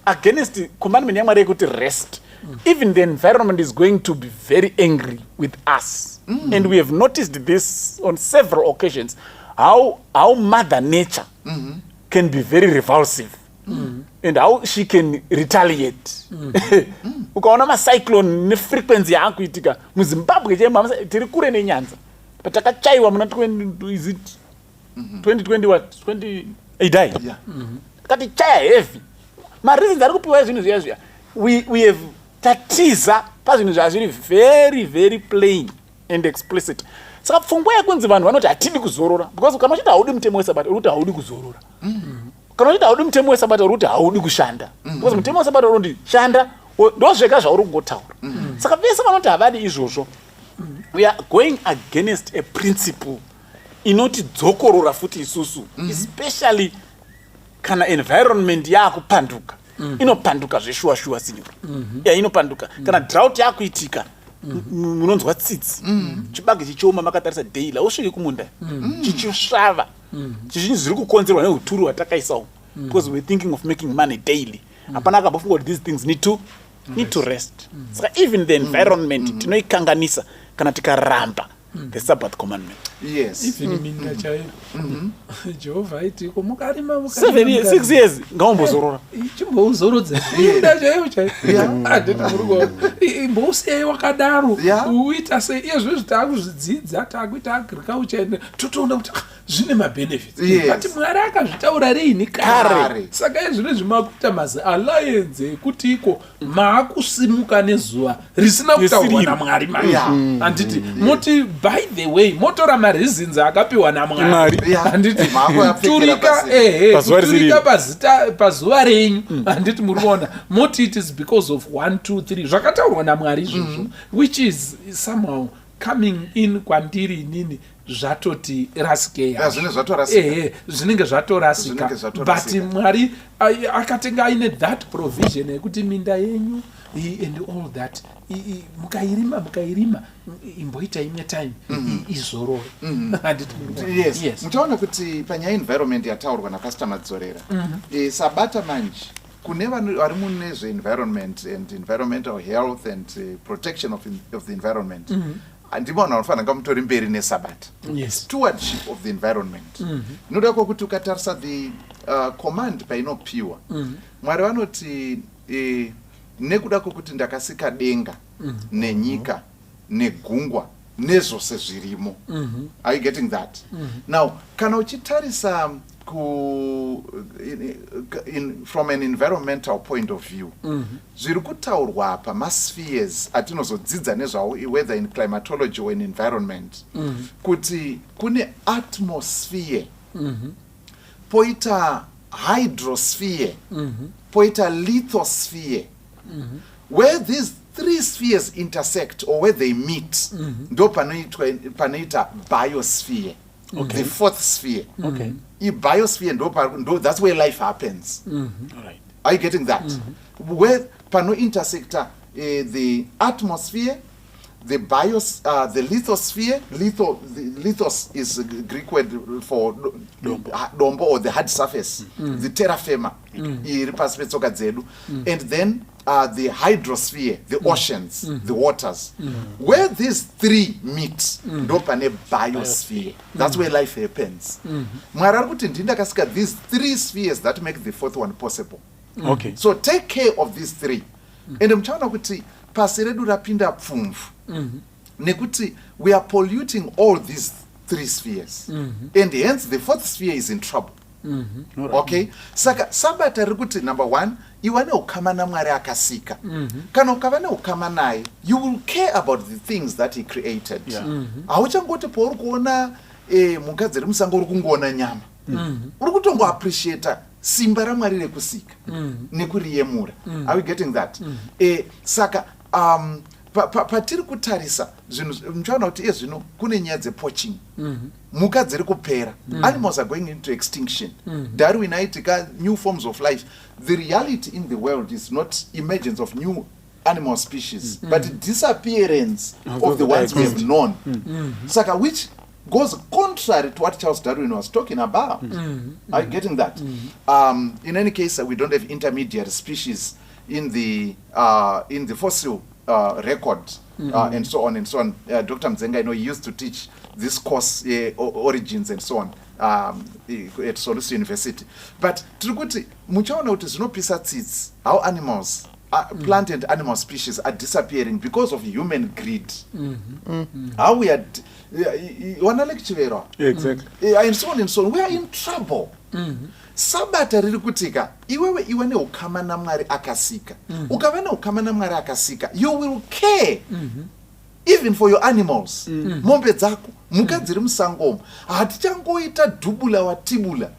[SPEAKER 5] against commandment yaMwari yekuti rest, even the environment is going to be very angry with us. And we have noticed this on several occasions, how Mother Nature can be very revulsive and how she can retaliate. Ukaona macyclone nefrequency yaakuitika muZimbabwe chema, tiri kure nenyanza, but takachaiwa muna 20, is it 2020, what, 20 idai?
[SPEAKER 2] Yeah.
[SPEAKER 5] Kati chaya heavy. Mareasons ari kupiwa zvinhu zviya zviya, we have tatiza pazvinhu zvazviri very, very plain and explicit. Saka Saka pfungwa yekunzi vanhu vanoti hatidi kuzorora, because kana uchiti haudi mutemo wesabata, uri kuti haudi kuzorora. Kana uchiti haudi mutemo wesabata, uri kuti haudi kushanda, because mutemo wesabata uri kuti shanda, ndozvega zvauri kungotaura. Saka vese vanoti havadi izvozvo, we are going against a principle inotidzokorora futi isusu, especially kana environment yaakupanduka. Inopanduka zveshuwa shuwa, sinyoro ya inopanduka. Kana drought yakuitika, munonzwa tsitsi. Chibage chichioma makatarisa daily, hausviki kumunda, chichisvava. Chizhinji zviri kukonzerwa neuturu hwatakaisawo, because we're thinking of making money daily. Hapana akambofunga kuti these things need to rest. Saka even the environment tinoikanganisa kana tikaramba the Sabbath commandment.
[SPEAKER 3] Even minda chaiyo, Jehovha aitiko mukarima.
[SPEAKER 5] 7 years, 6 years, ngaumbozorora.
[SPEAKER 3] Chimbouzorodza minda chaiyo chaiyo, handiti muri kuona? Imbousiyai wakadaro. Uita sei? Iye zvezvi taakuzvidzidza, taakuita agriculture ende totoona kuti ah, zvine mabenefits. But Mwari akazvitaura riini?
[SPEAKER 2] Kare.
[SPEAKER 3] Kare. Saka iye zvinezvi makuita mazi alliance ekuti iko maakusimuka nezuva risina kutaurwa
[SPEAKER 5] Risiriro.
[SPEAKER 3] naMwari manje, handiti? Moti by the way, motora mareasons akapiwa naMwari,
[SPEAKER 5] Mwari.
[SPEAKER 3] Handiti?
[SPEAKER 2] Maakuapfekera
[SPEAKER 3] Turika
[SPEAKER 2] pasi.
[SPEAKER 3] ehe,
[SPEAKER 5] Pazuva
[SPEAKER 3] kuturika
[SPEAKER 5] risiriro.
[SPEAKER 3] pazita pazuva renyu, handiti muri kuona? Moti it is because of 1 2 3 zvakataurwa naMwari izvozvo, which is somehow coming in kwandiri inini zvatoti rasikei.
[SPEAKER 2] Ya, zvinenge zvatorasika.
[SPEAKER 3] Ehe, zvinenge zvatorasika.
[SPEAKER 2] Zvinenge zvatorasika.
[SPEAKER 3] But Mwari akatenga aine that provision yekuti minda yenyu and all that, mukairima, mukairima, imboita imwe time izorore, handiti muri kuona?
[SPEAKER 2] Yes.
[SPEAKER 3] Yes.
[SPEAKER 2] Muchaona kuti panyaya environment yataurwa napastor Madzorera, sabata manje kune vari mune zveenvironment and environmental health and protection of the environment, ndimo vanhu vanofanira nga mutori mberi nesabata. Stewardship of the environment, inoda kwokuti ukatarisa the command painopiwa, Mwari vanoti nekuda kwokuti ndakasika denga nenyika negungwa nezvose zvirimo. Are you getting that? Now kana uchitarisa ku in, from an environmental point of view, zviri kutaurwa apa maspheres atinozodzidza nezvawo, whether in climatology or in environment, kuti kune atmosphere, poita hydrosphere, poita lithosphere. Where these three spheres intersect or where they meet, ndo panoita biosphere, the fourth sphere. Ibiosphere ndo that's where life happens. Are you getting that? Where panointersecta the atmosphere, the bios the lithosphere, the lithos is a Greek word for
[SPEAKER 5] Dombo.
[SPEAKER 2] Dombo or the hard surface, the terra firma iri pasi petsoka dzedu, and then the hydrosphere, the oceans, the waters. Where these three meet, ndo pane biosphere. That's where life happens. Mwari ari kuti ndini ndakasika these three spheres that make the fourth one possible. So take care of these three. Ende muchaona kuti pasi redu rapinda pfumvu nekuti we are polluting all these three spheres, and hence the fourth sphere is in trouble. Okay, saka sabata riri kuti number one, iwa neukama naMwari akasika. Kana ukava neukama naye, you will care about the things that he created. Hauchangoti pauri kuona mhuka dziri musango uri kungoona nyama, uri kutongoappreciata simba raMwari rekusika nekuriyemura. Are we getting that? Saka patiri kutarisa zvinhu, muchaona kuti iye zvino kune nyaya dzepoaching, mhuka dziri kupera, animals are going into extinction. Darwin aiti ka new forms of life. The reality in the world is not emergence of new animal species, but disappearance of the
[SPEAKER 5] those that
[SPEAKER 2] ones we have
[SPEAKER 5] exist.
[SPEAKER 2] known, saka which goes contrary to what Charles Darwin was talking about. Are you getting that? In any case, we don't have intermediary species in the fossil record and so on and so on. Dr. Mzenga, I know he used to teach this course, origins and so on, at Solusi University. But tiri kuti muchaona kuti zvinopisa tsitsi how animals, plant and animal species are disappearing because of human greed, how we are wana Lake Chivero and so on and so on. We are in trouble. Sabata riri kutika iwewe iwe neukama naMwari akasika. Ukava neukama naMwari akasika, you will care. Even for your animals, mombe dzako, mhuka dziri musango umu. Hatichangoita dhubula watibula.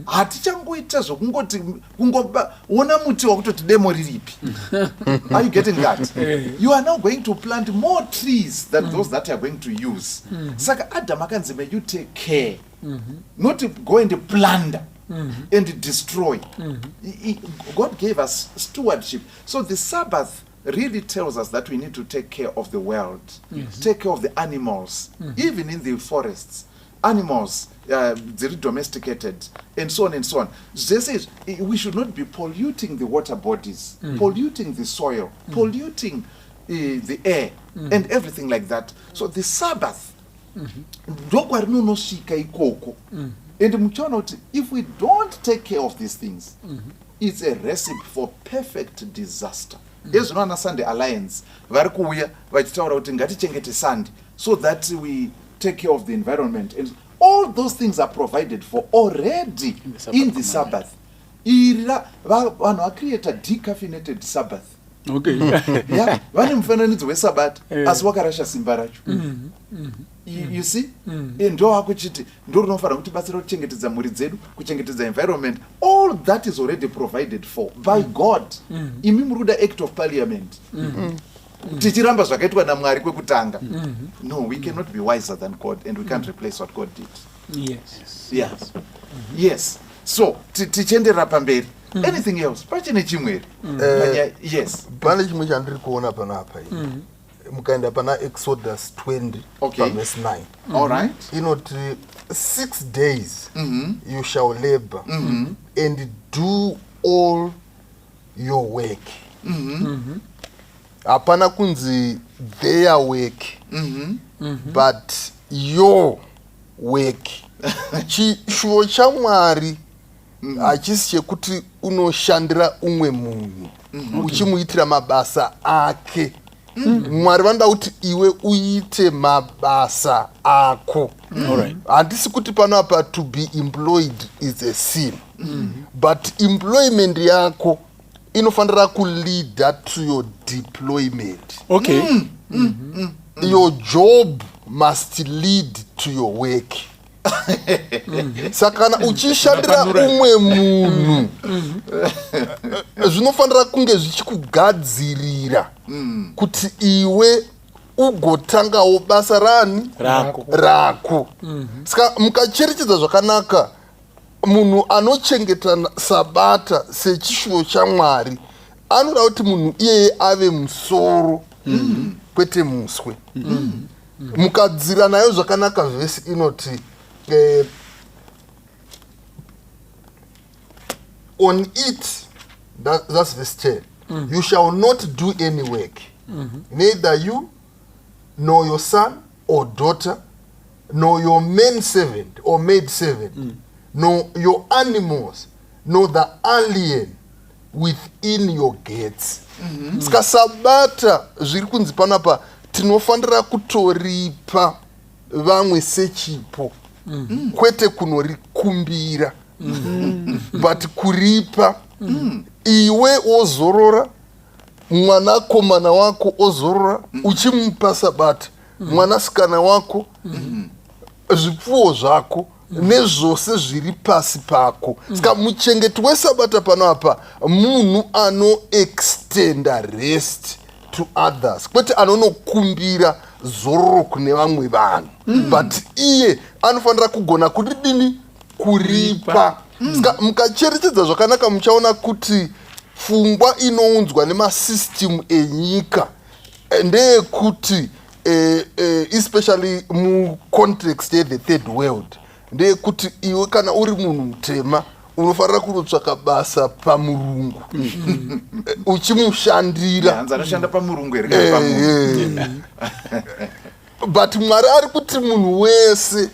[SPEAKER 2] Hatichangoita zvokungoti kungoona muti wakutoti demo riripi. Are you getting that? You are now going to plant more trees than those that you are going to use. Saka Adam akanzi, "May you take care," not to go and plunder and destroy. God gave us stewardship. So the Sabbath really tells us that we need to take care of the world, take care of the animals, even in the forests, animals dziri domesticated and so on and so on. Zvese izvi, we should not be polluting the water bodies, polluting the soil, polluting the air and everything like that. So the Sabbath ndokwarinonosvika ikoko. And muchaona kuti if we don't take care of these things, it's a recipe for perfect disaster. Ezvino ana Sunday Alliance vari kuuya vachitaura kuti ngatichengete Sunday so that we take care of the environment, and all those things are provided for already
[SPEAKER 5] in the Sabbath
[SPEAKER 2] in the
[SPEAKER 5] commandment.
[SPEAKER 2] Sabbath. Iri vanhu vacreata decaffeinated Sabbath. Ya, vane mufananidzo wesabata, asi wakarasha simba racho. You see? Ndo vakuchiti ndo rinofanira kutibatsira kuchengetedza mhuri dzedu, kuchengetedza environment. All that is already provided for by God. Imi muri kuda act of parliament, tichiramba zvakaitwa naMwari kwekutanga. No, we cannot be wiser than God and we can't replace what God did. Yes. So tichienderera pamberi, anything else? Pachine chimwe here? Yes.
[SPEAKER 4] Pane chimwe chandiri kuona panapa ini. Mukaenda pana Exodus 20, pavhesi 9,
[SPEAKER 2] All right.
[SPEAKER 4] inoti, "6 days you shall labor and do all your work." Hapana kunzi their work, but your work. Chishuwo chaMwari hachisi chekuti unoshandira umwe munhu uchimuitira mabasa ake. Mwari vanoda kuti iwe uite mabasa ako. Handisi kuti panapa to be employed is a sin, but employment yako inofanira kuleada to your deployment. Your job must lead to your work. Saka kana uchishandira
[SPEAKER 5] Unopanura.
[SPEAKER 4] umwe munhu, zvinofanira kunge zvichikugadzirira kuti iwe ugotangawo basa rani?
[SPEAKER 5] Rako.
[SPEAKER 4] Rako. Saka mukacherechedza zvakanaka, munhu anochengeta sabata sechishuwo chaMwari anoda kuti munhu iyeye ave musoro, kwete muswe. Mukadzira nayo zvakanaka vhesi inoti, "On it," that's verse 10, "you shall not do any work, neither you nor your son or daughter, nor your man servant or maid servant, nor your animals, nor the alien within your gates." Saka sabata zviri kunzi panapa tinofanira kutoripa vamwe sechipo, kwete kunorikumbira, but kuripa iwe wozorora, mwanakomana wako ozorora uchimupa sabata, mwanasikana wako, zvipfuwo zvako nezvose zviri pasi pako. Saka muchengeti wesabata pano apa munhu anoextenda rest to others, kwete anonokumbira zororo kune vamwe vanhu, but iye anofanira kugona kudidini? Kuripa. Saka mukacherechedza zvakanaka, muchaona kuti pfungwa inounzwa nemasystem enyika ndeyekuti especially mucontext yethe third world, ndeyekuti iwe kana uri munhu mutema unofanira kunotsvaka basa pamurungu uchimushandira.
[SPEAKER 2] Hanzi anoshanda pamurungu here kana pamunhu?
[SPEAKER 4] But Mwari ari kuti munhu wese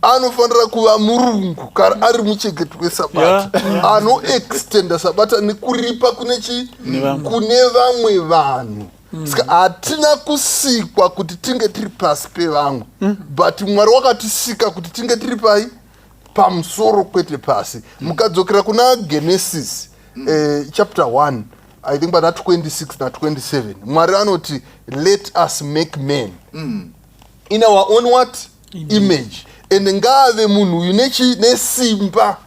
[SPEAKER 4] anofanira kuva murungu kana ari muchengeti wesabata, anoextenda sabata nekuripa kune chi?
[SPEAKER 5] Nevamwe.
[SPEAKER 4] Kune vamwe vanhu. Saka hatina kusikwa kuti tinge tiri pasi pevamwe, but Mwari wakatisika kuti tinge tiri pai? Pamusoro, kwete pasi. Mukadzokera kuna Genesis chapter 1. I think pana 26 na27, Mwari anoti, "Let us make man in our own" what? Image. And ngaave munhu uyu nesimba,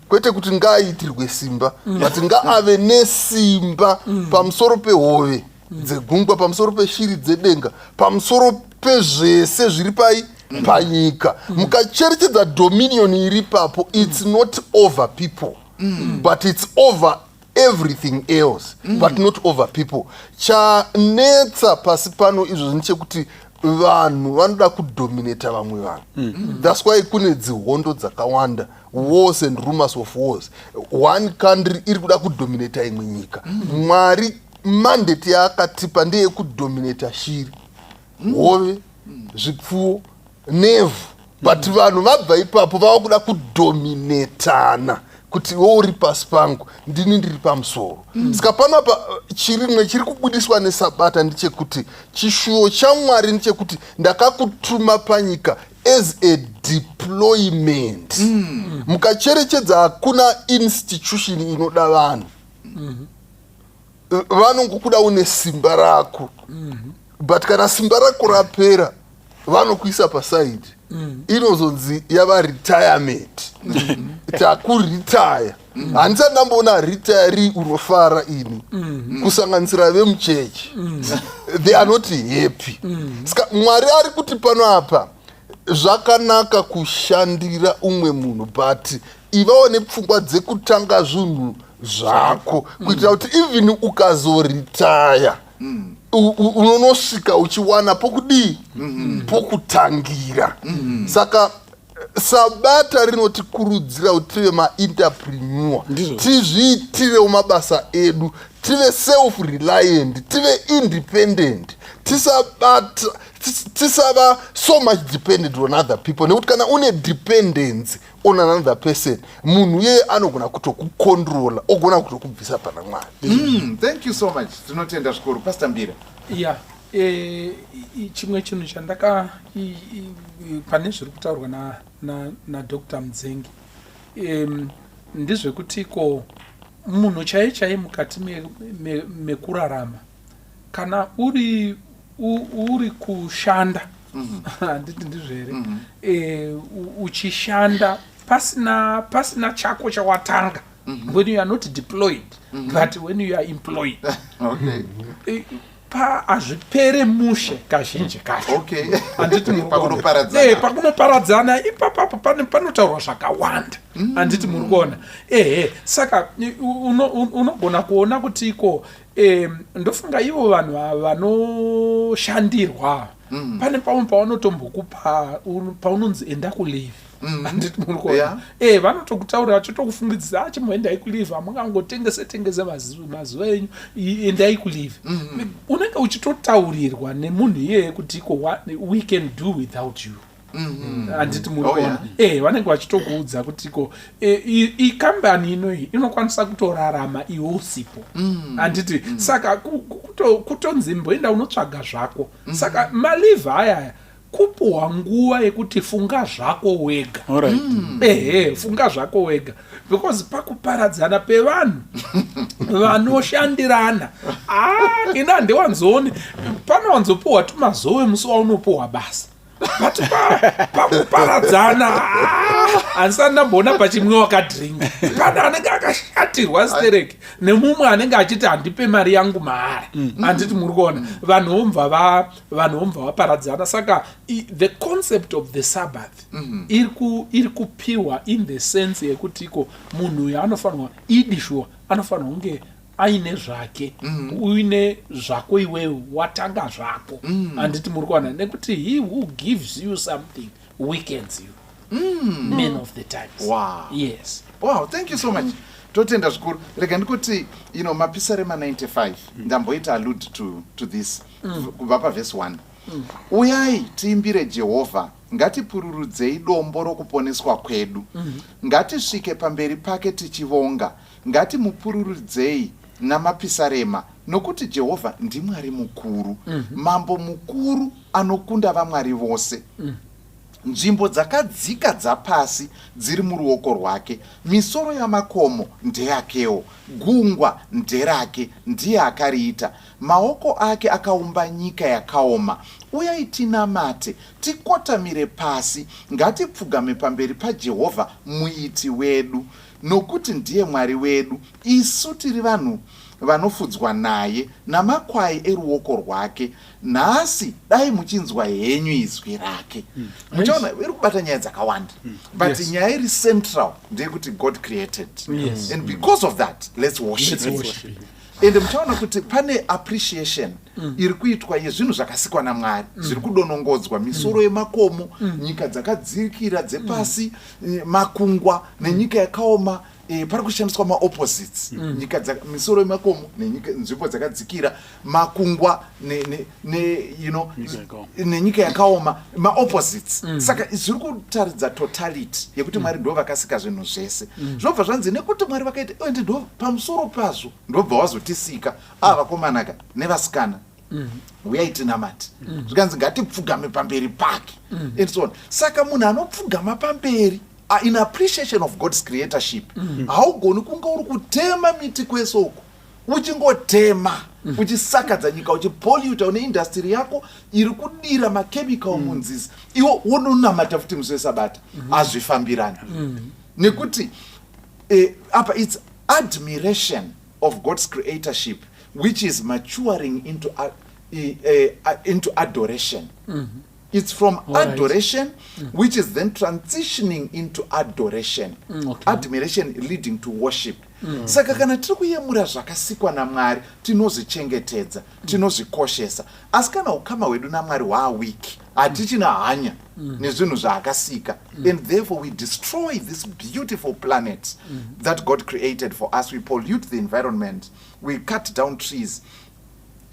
[SPEAKER 4] kwete kuti ngaaitirwe simba, but ngaave nesimba pamusoro pehove dzegungwa, pamusoro peshiri dzedenga, pamusoro pezvese zviri pai panyika. Mukacherechedza dominion iri ipapo, it's not over people, but it's over everything else, but not over people. Chanetsa pasi pano izvozvi ndechekuti vanhu vanoda kudominata vamwe vanhu. That's why kune dzihondo dzakawanda, wars and rumors of wars. One country iri kuda kudominata imwe nyika. Mwari mandate yaakatipa ndeyekudominata shiri, hove, zvipfuwo nevhu, but vanhu vabva ipapo vava kuda kudominatana kuti iwe uri pasi pangu, ndini ndiri pamusoro. Saka panapa chirimwe chiri kubudiswa nesabata ndechekuti chishuwo chaMwari ndechekuti ndakakutuma panyika as a deployment. Mukacherechedza, hakuna institution inoda vanhu. Vanongokuda une simba rako, but kana simba rako rapera, vanokuisa paside. Inozonzi yava retirement, takuretire. Handisati ndamboona retiree unofara ini. Kusanganisira vemuchechi, they are not happy. Saka Mwari ari kuti pano apa zvakanaka kushandira umwe munhu, but ivawo nepfungwa dzekutanga zvinhu zvako, kuitira kuti even ukazoretire, unonosvika uchiwana pokudii, pokutangira. Saka sabata rinotikurudzira kuti tive maentrepreneur, tizviitirewo mabasa edu, tive self reliant, tive independent, tisabata tisava so much dependent on other people, nekuti kana une dependence on another person, munhu iyeye anogona kutokucontrola, ogona kutokubvisa pana Mwari.
[SPEAKER 2] Thank you so much. Tinotenda zvikuru, Pastor Mbira.
[SPEAKER 3] Ya, chimwe chinhu chandaka pane zviri kutaurwa naDr Mudzengi ndezvekuti ko munhu chaiye chaiye mukati mekurarama, kana uri kushanda, handiti ndizvo here? Uchishanda pasina chako chawatanga, when you are not deployed, but when you are employed, pa hazvipere mushe kazhinji kacho. Handiti muri kuona?
[SPEAKER 2] Pakunoparadzana.
[SPEAKER 3] Pakunoparadzana ipapapo panotaurwa zvakawanda, handiti muri kuona? Ehe, saka unogona kuona kuti iko ndofunga ivo vanhu ava vanoshandirwa, pane pamwe pavanotombokupa paunonzi enda kuleave, handiti muri kuona?
[SPEAKER 2] Yeah.
[SPEAKER 3] Vanotokutaurira vachitokufungidzisa, achimboendai kuleave, hamungangotengese tengese mazuva enyu, endai kuleave. Unenge uchitotaurirwa nemunhu iyeye kuti iko we can do without you, handiti muri kuona? Vanenge vachitokuudza kuti iko ikambani inoyi inokwanisa kutorarama iwe usipo, handiti? Saka kutonzi mboenda unotsvaga zvako. Saka maleave ayaya kupuhwa nguva yekuti funga zvako wega. Ehe, funga zvako wega, because pakuparadzana pevanhu vanoshandirana, ah, ini handiwanzooni panowanzopuhwa tumazowe musi waunopuhwa basa, but pakuparadzana, ah, handisati ndamboona pachimwiwa kadrink. Pane anenge akashatirwa stereki nemumwe anenge achiti handipe mari yangu mahara, handiti muri kuona? Vanhu vomva vaparadzana. Saka the concept of the Sabbath iri kupiwa in the sense yekuti iko munhu uyu anofanirwa idi shuwa anofanirwa kunge aine zvake. Uine zvako iwewe, watanga zvako, handiti muri kuona? Nekuti he who gives you something weakens you many of the times. Yes.
[SPEAKER 2] Wow, thank you so much. Totenda zvikuru. Rega ndikuti Mapisarema 95, ndamboita allude to this, kubva pavhesi 1: "Uyai tiimbire Jehovha, ngatipururudzei dombo rokuponeswa kwedu. Ngatisvike pamberi pake tichivonga, ngatimupururudzei namapisarema. Nokuti Jehovha ndiMwari mukuru, mambo mukuru anokunda vamwari vose." Nzvimbo dzakadzika dzapasi dziri muruoko rwake, misoro yamakomo ndeyakewo. Gungwa nderake, ndiye akariita. Maoko ake akaumba nyika yakaoma. Uyai tinamate, tikotamire pasi, ngatipfugame pamberi paJehovha Muiti wedu. Nokuti ndiye Mwari wedu, isu tiri vanhu vanofudzwa naye, namakwai eruoko rwake. Nhasi dai muchinzwa henyu izwi rake. Muchaona iri kubata nyaya dzakawanda, but nyaya iri central ndeyekuti God created, and because of that let's worship.
[SPEAKER 3] Let's worship.
[SPEAKER 2] Ende muchaona kuti pane appreciation iri kuitwa yezvinhu zvakasikwa naMwari, zviri kudonongodzwa: misoro yemakomo, nyika dzakadzikira dzepasi, makungwa nenyika yakaoma. Pari kushandiswa maopposites: nyika misoro yemakomo nenyika, nzvimbo dzakadzikira, makungwa ne,
[SPEAKER 5] Nyika yakaoma.
[SPEAKER 2] Nenyika yakaoma, maopposites. Saka zviri kutaridza totality yekuti Mwari ndo vakasika zvinhu zvese. Zvinobva zvanzi nekuti Mwari vakaita, ende ndo pamusoro pazvo ndobva wazotisika ava vakomanaka nevasikana, uyai tinamate. Zvikanzi ngatipfugame pamberi pake and so on. Saka munhu anopfugama pamberi in appreciation of God's creatorship, haugoni kunge uri kutema miti kwese uku, uchingotema, uchisakadza nyika, uchipolluta, une industry yako iri kudira machemical munzizi, iwo wononamata futi musi wesabata. Hazvifambirani, nekuti apa it's admiration of God's creatorship which is maturing into adoration. It's from adoration which is then transitioning into adoration. Admiration leading to worship. Saka kana tiri kuyemura zvakasikwa naMwari, tinozvichengetedza, tinozvikoshesa. Asi kana ukama hwedu naMwari hwaweak, hatichina hanya nezvinhu zvaakasika, and therefore we destroy this beautiful planet that God created for us. We pollute the environment, we cut down trees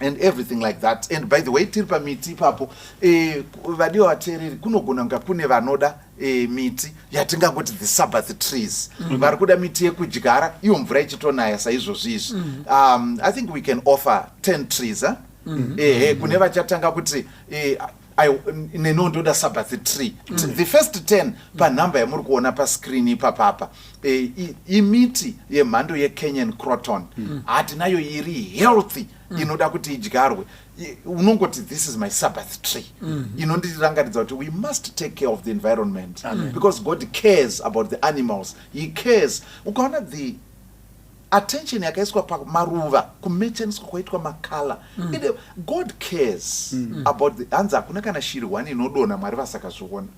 [SPEAKER 2] and everything like that. And by the way, tiri pamiti ipapo, vadiwa vateereri, kunogona kunga kune vanoda miti yatingangoti the Sabbath trees, vari kuda miti yekudyara iyo mvura ichitonaya saizvozvi izvi. I think we can offer 10 trees, eh? Ehe, kune vachatanga kuti neniwo ndoda Sabbath tree. The first 10 panhamba yamuri kuona pascreen ipapapa, imiti yemhando yeKenyan croton. Hatinayo iri healthy, inoda kuti idyarwe. Unongoti, "This is my Sabbath tree," inondirangaridza kuti we must take care of the environment because God cares about the animals, he cares. Ukaona the attention yakaiswa pamaruva, kumechaniswa kwaitwa macolour, ende God cares about the, hanzi hakuna kana shiri one inodonha Mwari vasakazviona.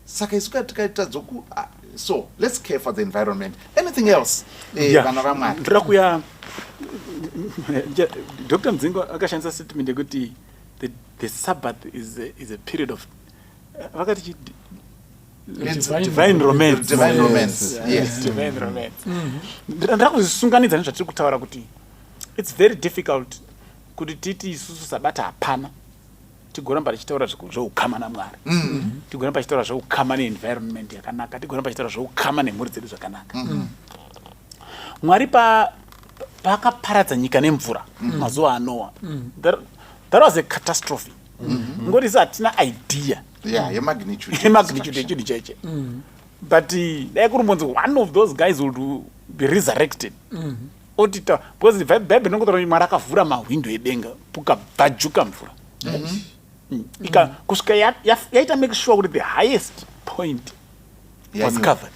[SPEAKER 2] Saka isu tikaita dzoku, so let's care for the environment. Anything else, vana vaMwari?
[SPEAKER 5] Ndoda kuya Dr Mdzingo akashandisa statement yekuti the Sabbath is a period of, vakati
[SPEAKER 2] It's
[SPEAKER 5] divine romance.
[SPEAKER 2] Divine romance.
[SPEAKER 5] Yeah,
[SPEAKER 2] yes.
[SPEAKER 5] Divine romance. Ndada kuzvisunganidza nezvatiri kutaura kuti it's very difficult kuti titi isusu sabata hapana, tigoramba tichitaura zveukama naMwari, tigoramba tichitaura zveukama neenvironment yakanaka, tigoramba tichitaura zveukama nemhuri dzedu zvakanaka. Mwari paakaparadza nyika nemvura mazuva aNoa, that was a catastrophe. Ngoti isu hatina idea
[SPEAKER 2] Yeah, yemagnitude.
[SPEAKER 5] Yemagnitude yechinhu cheche, but dai kuri mbonzi one of those guys would be resurrected otita, because Bhaibheri rinongotaura kuti Mwari akavhura mahwindo edenga, pukabvajuka mvura. Kusvika yaita make sure kuti the highest point was covered.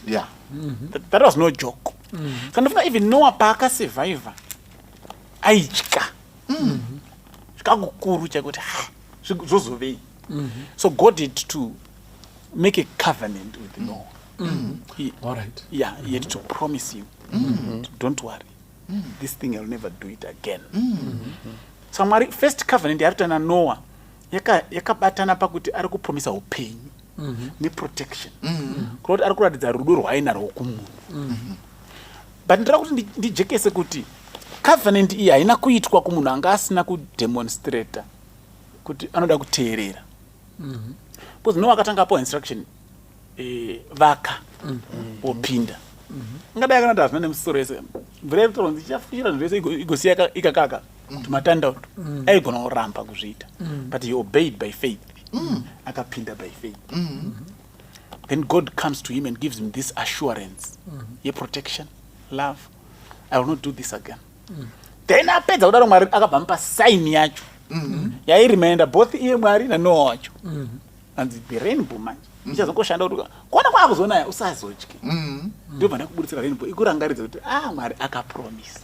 [SPEAKER 5] That was no joke. Saka ndofunga even Noah paakasurvivha aitya zvikakukuru chakuti, "Ha, zvozovei?" So God had to make a covenant with Noah.
[SPEAKER 3] All right.
[SPEAKER 5] Yeah, he had to promise him, "Don't worry, this thing, I'll never do it again." Saka Mwari, first covenant yaari kuita naNoah yakabatana pakuti ari kupromisa upenyu neprotection, kureva kuti ari kuratidza rudo rwaainarwo kumunhu. But ndoda kuti ndijekese kuti covenant iyi haina kuitwa kumunhu anga asina kudemonstrata kuti anoda kuteerera, because Noah akatanga apiwa instruction, vaka, wopinda. Ingadai akanati hazvina nemusoro yese, mvura iri kutonzi ichafushira zvinhu zvese, igosiya ikakaka tumatanda utu, aigona kuramba kuzviita, but he obeyed by faith. Akapinda by faith. Then God comes to him and gives him this assurance yeprotection, love. "I will not do this again." Then apedza kudaro, Mwari akabva mupa sign yacho yairemainda both iye Mwari naNoa wacho. Anzi the rainbow manje ichazongoshanda kuti kuona kwaakuzonaya usazotye. Ndobva ndakubuditsira rainbow ikurangaridza kuti, ah, Mwari akapromisa.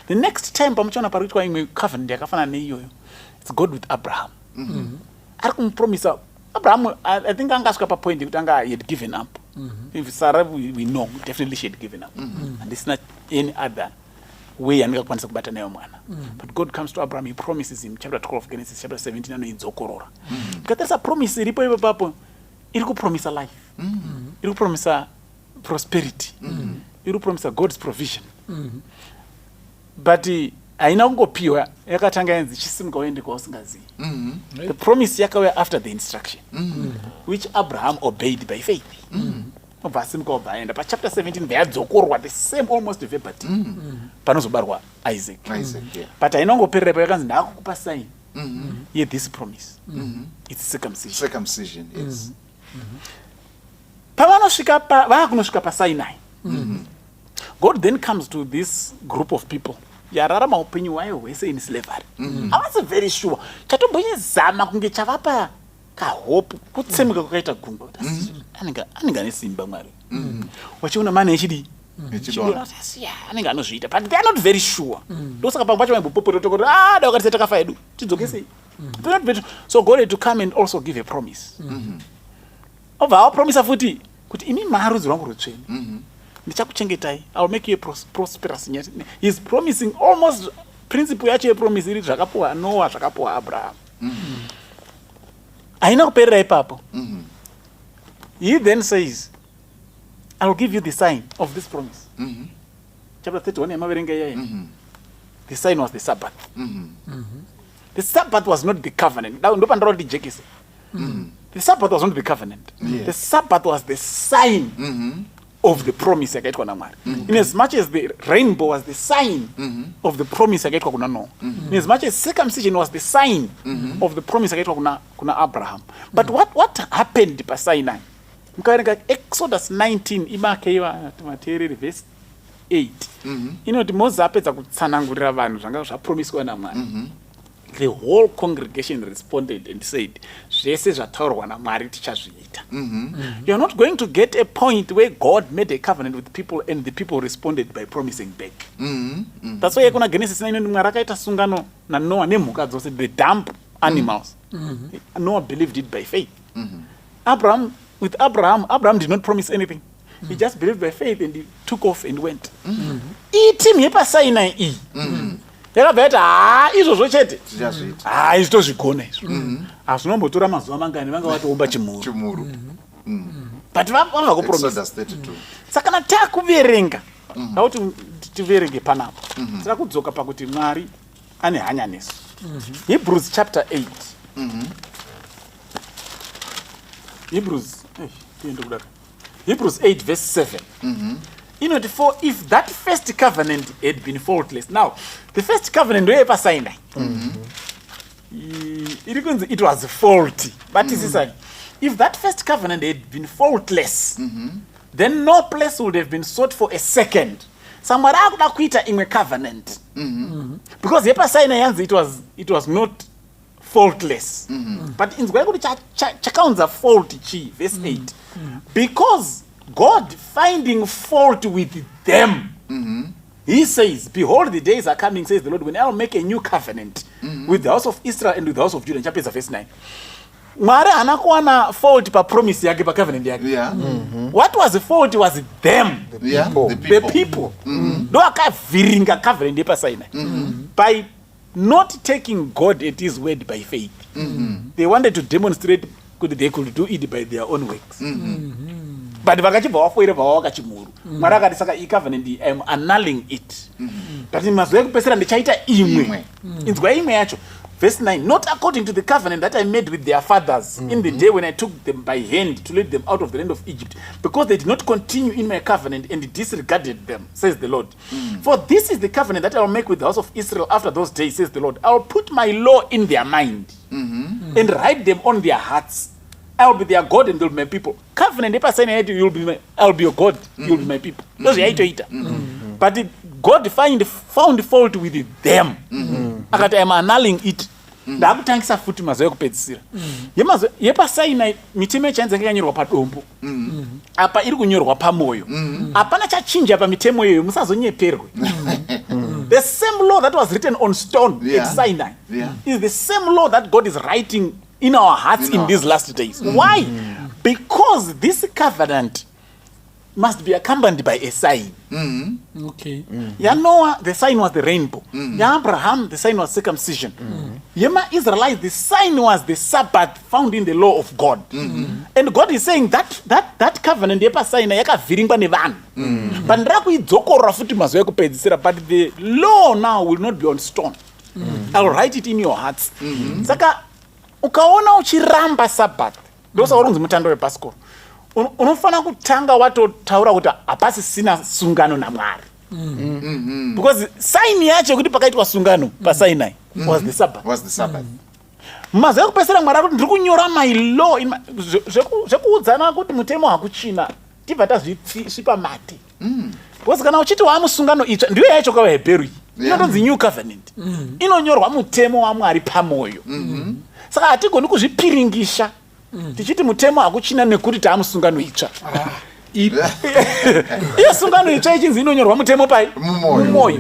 [SPEAKER 5] The next time pamuchaona pari kuitwa imwe covenant yakafanana neiyoyo, it's God with Abraham. Ari kumupromisa Abraham. I think anga asvika papoint yekuti anga he had given up. If Sarah, we know definitely she had given up, handisina any other way yandingakwanisa kubata nayo mwana. But God comes to Abraham, he promises him, chapter 12 Genesis, chapter 17 anoidzokorora. Tikatarisa promise iripo ipapapo, iri kupromisa life, iri kupromisa prosperity, iri kupromisa God's provision, but haina kungopiwa. Yakatanga yanzi, "Chisimuka uende kwausingazivi." The promise yakauya after the instruction, which Abraham obeyed by faith. Obva asimuka, obva aenda. Pachapter 17 bva the same almost verbatim panozobarwa Isaac.
[SPEAKER 2] Isaac, yeah.
[SPEAKER 5] But haina kungoperera. Yakanzi, "Ndaakukupa sign yethis promise." It's circumcision.
[SPEAKER 2] Circumcision, yes.
[SPEAKER 5] Pavanosvika vaakunosvika paSinai, God then comes to this group of people yararama upenyu hwayo hwese in slavery. Havasi very sure. Chatombonyezama kunge chavapa kahope kutsemuka kwakaita gungwa, kuti asi anenge ane simba Mwari. Wachiona mane echidii?
[SPEAKER 2] Echidonha.
[SPEAKER 5] Anenge anozviita, but they are not very sure. Ndosaka pamwe pacho vaimbopopota kuti, "Ah, dai wakatise takafa hedu, tidzokesei." They're not very. So God had to come and also give a promise. Obva avapromisa futi kuti, "Imi marudzi rwangu rutsvene, ndichakuchengetai. I will make you a prosperous." He's promising almost principle yacho yepromise iri zvakapuwa Noah, zvakapuwa Abraham. Haina kuperera ipapo. He then says, "I will give you the sign of this promise." Chapter 31 yamaverenga iyaya, the sign was the Sabbath. The Sabbath was not the covenant. Ndopandinoda kuti jekese. The Sabbath was not the covenant. The Sabbath was the sign of the promise yakaitwa naMwari, in as much as the rainbow was the sign of the promise yakaitwa kuna Noah, in as much as circumcision was the sign of the promise yakaitwa kuna Abraham. But what happened paSinai? Mukaverenga Exodus 19, imakei vateereri, verse 8 inoti Moses apedza kutsanangurira vanhu zvanga zvapromiswa naMwari, the whole congregation responded and said, "Zvese zvataurwa naMwari tichazviita." You are not going to get a point where God made a covenant with people and the people responded by promising back. That's why kuna Genesis 9 Mwari akaita sungano naNoah nemhuka dzose, the dumb animals. Noah believed it by faith. Abraham, with Abraham, Abraham did not promise anything. He just believed by faith and he took off and went. Iyi team yepaSinai iyi yakabva yati, "Haa, izvozvo chete."
[SPEAKER 2] Tichazviita.
[SPEAKER 5] Haa, izvi tozvigona izvo. Hazvinombotora mazuva mangani, vanga vatoumba chimhuru.
[SPEAKER 2] Chimhuru.
[SPEAKER 5] But vabva kupromisa.
[SPEAKER 2] Exodus 32.
[SPEAKER 5] Saka kana takuverenga, ndakuti tiverenge panapa, tira kudzoka pakuti Mwari ane hanya nesu. Hebrews chapter 8, Hebrews, tiende kudaka Hebrews 8 verse 7 inoti, "For if that first covenant had been faultless." Now the first covenant ndoyepaSinai. Iri kunzi it was faulty. Batisisai. "If that first covenant had been faultless, then no place would have been sought for a second." Samwari akuda kuita imwe covenant because yepaSinai yanzi it was not faultless. But inzwai kuti chakaunza fault chii. Verse 8, "Because God, finding fault with them, he says, 'Behold, the days are coming, says the Lord, when I will make a new covenant with the house of Israel and with the house of Judah.'" Chapedza verse 9. Mwari haana kuwana fault papromise yake, pacovenant yake. What was fault was them.
[SPEAKER 2] The
[SPEAKER 5] The
[SPEAKER 2] people.
[SPEAKER 5] people ndo akavhiringa covenant yepaSinai by not taking God at his word by faith. They wanted to demonstrate kuti they could do it by their own works, but vakachibva vafoira, bva vavaka chimhuru. Mwari akati, "Saka iyi covenant iyi, I am annulling it, but mazuva ekupedzisira ndichaita imwe."
[SPEAKER 2] Imwe.
[SPEAKER 5] Inzwa imwe yacho. Verse 9, not according to the covenant that I made with their fathers in the day when I took them by hand to lead them out of the land of Egypt, because they did not continue in my covenant and disregarded them, says the Lord. For this is the covenant that I will make with the house of Israel after those days, says the Lord. I will put my law in their mind and write them on their hearts. I will be their God and they will be my people. Covenant yepaSinai yaiti you'll be my, I will be your God, you'll be my people. Ndozvayaitoita. But God found fault with them. Akati, I am annulling it. Ndakutangisa futi mazuva ekupedzisira. YepaSinai mitemo yacho yange yakanyorwa padombo. Apa iri kunyorwa pamwoyo. Hapana chachinja pamitemo iyoyo, musazonyeperwe. The same law that was written on stone at Sinai is the same law that God is writing in our hearts in these last days. Why? Because this covenant must be accompanied by a sign. YaNoah, the sign was the rainbow. YaAbraham, the sign was circumcision. YemaIsraelites, the sign was the Sabbath found in the law of God. And God is saying that that covenant yepaSinai yakavhiringwa nevanhu. But ndira kuidzokorora futi mazuva ekupedzisira, but the law now will not be on stone. I will write it in your hearts. Saka ukaona uchiramba Sabbath, ndosaka uri kunzi mutando webhasikoro, unofanira kutanga watotaura kuti hapasisina sungano naMwari, because sign yacho yekuti pakaitwa sungano paSinai was the Sabbath.
[SPEAKER 2] Was the Sabbath.
[SPEAKER 5] Mazuva ekupedzisira Mwari akuti ndiri kunyora my law in zvekuudzana kuti mutemo hakuchina, tibva tazvisvipa mate, because kana uchiti waamusungano itsva, ndiyo yacho kavaHebheru iyi inotonzi new covenant, inonyorwa mutemo waMwari pamwoyo. Saka hatigoni kuzvipiringisha tichiti mutemo hakuchina nekuti taamusungano itsva.
[SPEAKER 3] Ipi?
[SPEAKER 5] Iyo sungano itsva ichinzi inonyorwa mutemo pai?
[SPEAKER 2] Mumwoyo.
[SPEAKER 5] Mumwoyo.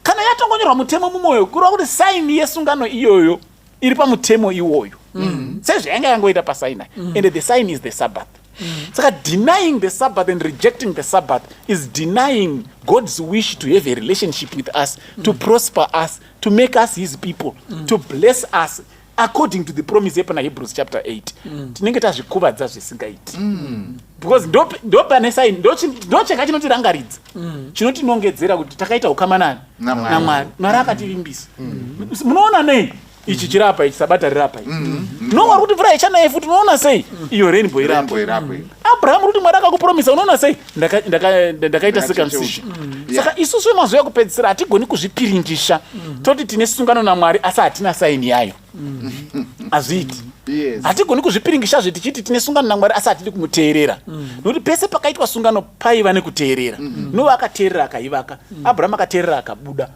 [SPEAKER 5] Kana yatongonyorwa mutemo mumwoyo, kureva kuti sign yesungano iyoyo iri pamutemo iwoyo, sezvayanga yangoita paSinai, and the sign is the Sabbath. Saka denying the Sabbath and rejecting the Sabbath is denying God's wish to have a relationship with us, to prosper us, to make us his people, to bless us according to the promise yepana Hebrews chapter 8. Tinenge tazvikuvadza zvisingaiti, because ndo pane sign, ndo cheka chinotirangaridza, chinotinongedzera kuti takaita ukama nani?
[SPEAKER 2] NaMwari.
[SPEAKER 5] NaMwari. Mwari akativimbisa. Munoona nei ichi chirapa ichi, Sabata rirapa ichi? Nowa uri kuti mvura ichanaye futi, unoona sei iyo rainbow irapa?
[SPEAKER 2] Rainbow irapo.
[SPEAKER 5] Abrahamu uri kuti Mwari akakupromisa, unoona sei ndakaita circumcision? Saka isusu vemazuva ekupedzisira hatigoni kuzvipiringisha toti tine sungano naMwari asi hatina sign yayo. Hazviiti. Hatigoni kuzvipiringishazve tichiti tine sungano naMwari asi hatidi kumuteerera, nokuti pese pakaitwa sungano paiva nekuteerera. Noa akateerera akaivaka, Abrahamu akateerera akabuda.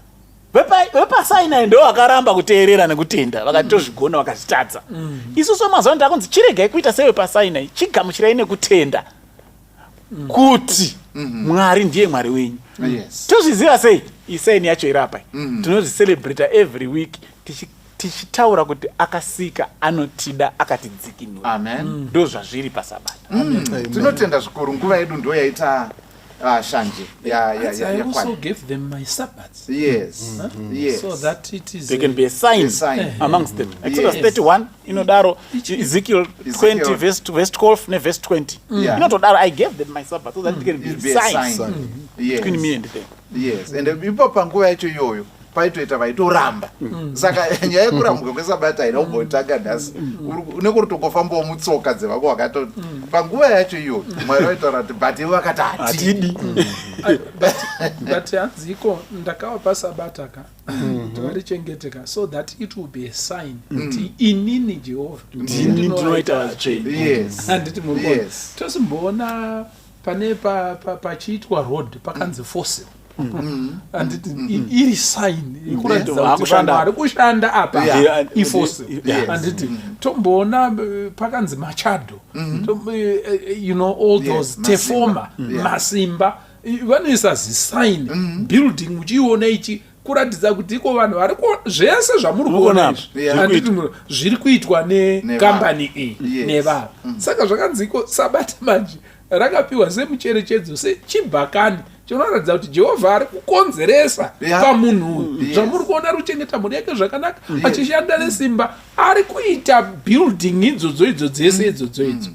[SPEAKER 5] VepaSinai ndo vakaramba kuteerera nekutenda, vakati tozvigona, vakazvitadza. Isusu mazuva ano takunzi chiregai kuita sevepaSinai, chigamuchirai nekutenda kuti Mwari ndiye Mwari wenyu. Tozviziva sei? Isign yacho irapa. Tinozvicelebrata every week tichitaura kuti akasika, anotida, akatidzikinura.
[SPEAKER 2] Amen.
[SPEAKER 5] Ndo zvazviri paSabata.
[SPEAKER 2] Tinotenda zvikuru. Nguva yedu ndo yaita shanje
[SPEAKER 3] I also
[SPEAKER 2] yakwana.
[SPEAKER 3] Gave them my Sabbaths. So that it is
[SPEAKER 5] There can be a sign,
[SPEAKER 2] A sign.
[SPEAKER 5] Amongst them. Exodus 31 inodaro, Ezekiel 20 verse 12 neverse 20 inotodaro, I gave them my Sabbath so that it can be
[SPEAKER 2] It
[SPEAKER 5] a
[SPEAKER 2] be a
[SPEAKER 5] sign
[SPEAKER 2] sign.
[SPEAKER 5] Between me and them.
[SPEAKER 2] Yes, and ipo panguva yacho iyoyo paitoita vaitoramba. Saka nyaya yekurambwa kweSabata haina kumbotanga nhasi. Unenge uri tongofambawo mutsoka dzevako vakato panguva yacho iyoyo Mwari vaitaura kuti, but ivo vakati hatidi.
[SPEAKER 5] Hatidi.
[SPEAKER 3] But hanziko ndakavapa Sabata ka kuti varichengeteka, so that it will be a sign kuti inini Jehovha
[SPEAKER 5] ndini ndinoita vatsvene.
[SPEAKER 3] Handiti muri kuona?
[SPEAKER 2] Yes.
[SPEAKER 3] Tosimboona pane pachiitwa road pakanzi fossil, handiti? Iri sign ikuratidza kuti
[SPEAKER 5] Vakushanda.
[SPEAKER 3] vanhu vari kushanda apa ifossil. Handiti tomboona pakanzi Machado, all those
[SPEAKER 2] Masimba.
[SPEAKER 3] Tefoma, Masimba, vanoisa zisign, building uchiiona ichi kuratidza kuti iko vanhu vari zvese zvamuri kuona
[SPEAKER 5] Mukuona
[SPEAKER 3] izvi,
[SPEAKER 5] zviri
[SPEAKER 3] handiti zviri kuitwa nekambani iyi nevanhu. Saka zvakanzi iko Sabata manje rakapiwa semucherechedzo, sechibhakani chinoratidza kuti Jehovha ari kukonzeresa pamunhu uyu. Zvamuri kuona ari kuchengeta mhuri yake zvakanaka, achishanda nesimba, ari kuita building idzodzo idzo dzese idzodzo idzo,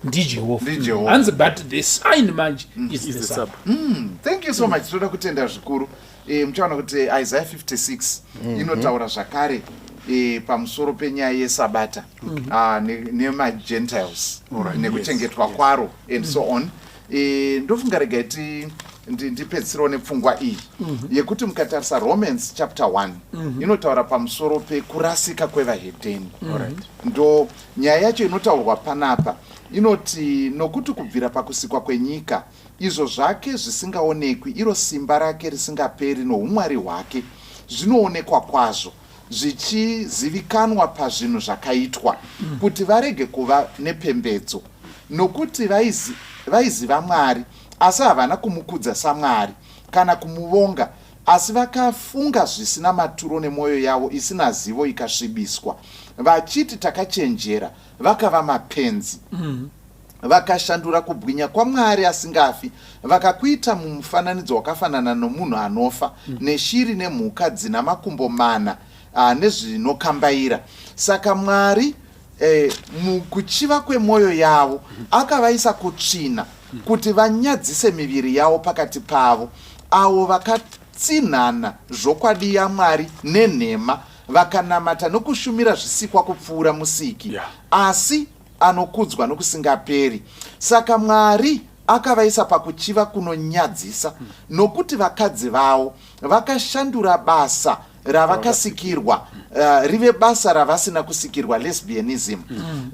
[SPEAKER 3] ndiJehovha.
[SPEAKER 2] NdiJehovha.
[SPEAKER 3] Hanzi but the sign manje is
[SPEAKER 5] Is
[SPEAKER 3] the
[SPEAKER 5] the
[SPEAKER 3] Sabbath.
[SPEAKER 5] Sabbath.
[SPEAKER 2] Thank you so much. Tinoda kutenda zvikuru. Muchaona kuti Isaiah 56 inotaura zvakare. Pamusoro penyaya yesabata nemaGentiles nekuchengetwa kwaro and so on. Ndofunga regai ndipedzisirewo nepfungwa iyi yekuti mukatarisa Romans chapter 1, inotaura pamusoro pekurasika kwevahedheni. Ndo nyaya yacho inotaurwa panapa. Inoti, "Nokuti kubvira pakusikwa kwenyika, izvo zvake zvisingaonekwi, iro simba rake risingaperi noumwari hwake, zvinoonekwa kwazvo, zvichizivikanwa pazvinhu zvakaitwa, kuti varege kuva nepembedzo. Nokuti vaiziva Mwari, asi havana kumukudza saMwari kana kumuvonga, asi vakafunga zvisina maturo nemwoyo yavo isina zivo ikasvibiswa. Vachiti takachenjera, vakava mapenzi. Vakashandura kubwinya kwaMwari asingafi, vakakuita mumufananidzo wakafanana nomunhu anofa, neshiri, nemhuka dzina makumbo mana, nezvinokambaira. Saka Mwari, mukuchiva kwemwoyo yavo, akavaisa kutsvina, kuti vanyadzise miviri yavo pakati pavo, avo vakatsinhana zvokwadi yaMwari nenhema, vakanamata nokushumira zvisikwa kupfuura Musiki, asi anokudzwa nokusingaperi. Saka Mwari akavaisa pakuchiva kunonyadzisa, nokuti vakadzi vavo vakashandura basa ravakasikirwa rive basa ravasina kusikirwa, lesbianism.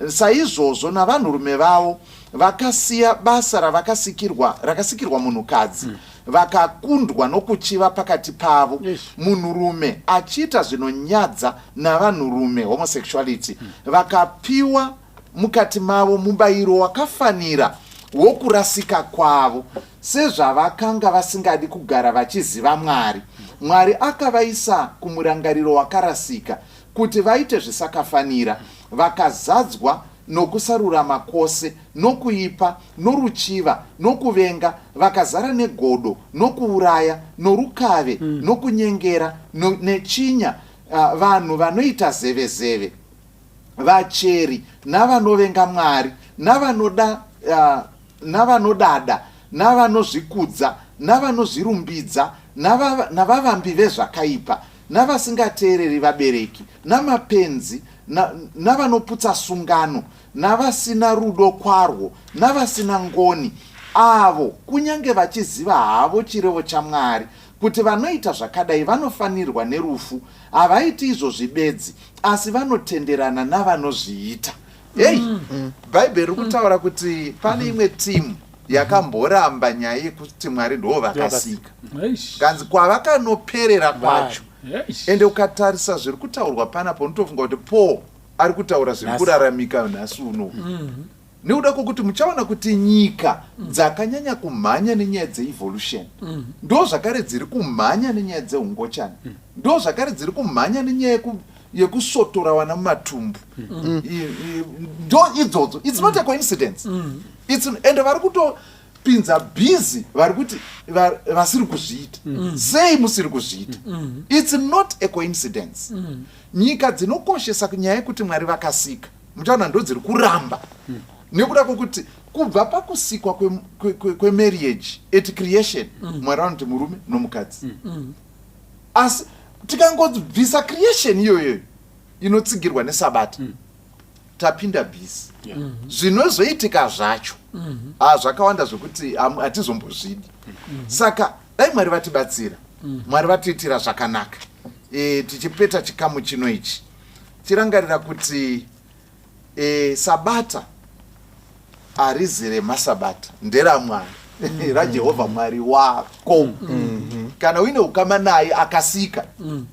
[SPEAKER 2] Saizvozvo navanhurume vavo vakasiya basa ravakasikirwa, rakasikirwa munhukadzi, vakakundwa nokuchiva pakati pavo, munhurume achiita zvinonyadza navanhurume, homosexuality. Vakapiwa mukati mavo mubayiro wakafanira wokurasika kwavo. Sezvavakanga vasingadi kugara vachiziva Mwari, Mwari akavaisa kumurangariro wakarasika kuti vaite zvisakafanira. Vakazadzwa nokusarurama kwose nokuipa, noruchiva, nokuvenga, vakazara negodo, nokuuraya, norukave, nokunyengera, nechinya, vanhu vanoita zevezeve, vacheri, navanovenga Mwari, navanoda navanodada, navanozvikudza, navanozvirumbidza, navavambi vezvakaipa, navasingateereri vabereki, namapenzi, navanoputsa sungano, navasina rudo kwarwo, navasina ngoni, avo kunyange vachiziva havo chirevo chaMwari, kuti vanoita zvakadai vanofanirwa nerufu, havaiti izvozvi bedzi, asi vanotenderana navanozviita." Hei, Bhaibheri riri kutaura kuti pane imwe timu yakamboramba nyaya yekuti Mwari ndo vakasika. Kanzi kwavakanoperera kwacho. Ende ukatarisa zviri kutaurwa panapo, unotofunga kuti Paul ari kutaura zviri
[SPEAKER 5] Nhasi.
[SPEAKER 2] kuraramika nhasi uno, nekuda kwokuti muchaona kuti nyika dzakanyanya kumhanya nenyaya dzeevolution ndo zvakare dziri kumhanya nenyaya dzeungochani, ndo zvakare dziri kumhanya nenyaya yekusotora vana mumatumbu. Ndo idzodzo. It's not a coincidence. Ende vari kutopinza busy vari kuti vasiri kuzviita. Sei musiri kuzviita? It's not a coincidence. Nyika dzinokoshesa nyaya yekuti Mwari vakasika, muchaona ndo dziri kuramba, nekuda kwokuti kubva pakusikwa kwemarriage, at creation, Mwari vanoti murume nomukadzi. Asi tikangobvisa creation iyoyoyo inotsigirwa nesabata, tapinda busy. Zvinozoitika zvacho, ah, zvakawanda zvokuti hatizombozvidi. Saka dai Mwari vatibatsira, Mwari vatiitira zvakanaka. Tichipeta chikamu chino ichi, tirangarira kuti sabata harizi remasabata, nderaMwari, raJehovha Mwari wako. Kana uine ukama naye akasika,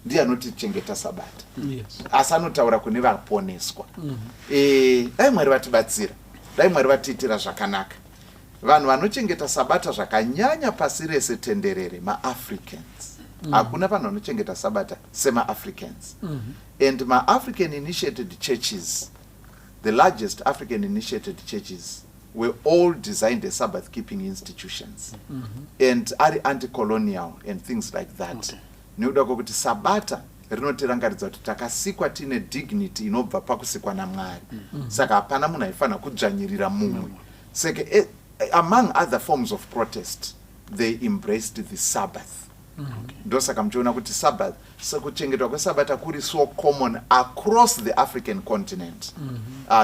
[SPEAKER 2] ndiye anotichengeta sabata. Asi anotaura kune vaponeswa. Dai Mwari vatibatsira, dai Mwari vatiitira zvakanaka. Vanhu vanochengeta sabata zvakanyanya pasi rese tenderere maAfricans. Hakuna vanhu vanochengeta sabata semaAfricans. And maAfrican initiated churches, the largest African initiated churches were all designed as Sabbath keeping institutions and ari anti-colonial and things like that, nekuda kwekuti sabata rinotirangaridza kuti takasikwa tiine dignity inobva pakusikwa naMwari. Saka hapana munhu aifanira kudzvanyirira mumwe. Saka among other forms of protest, they embraced the Sabbath. Ndosaka muchiona kuti Sabbath, kuchengetwa kwesabata kuri so common across the African continent.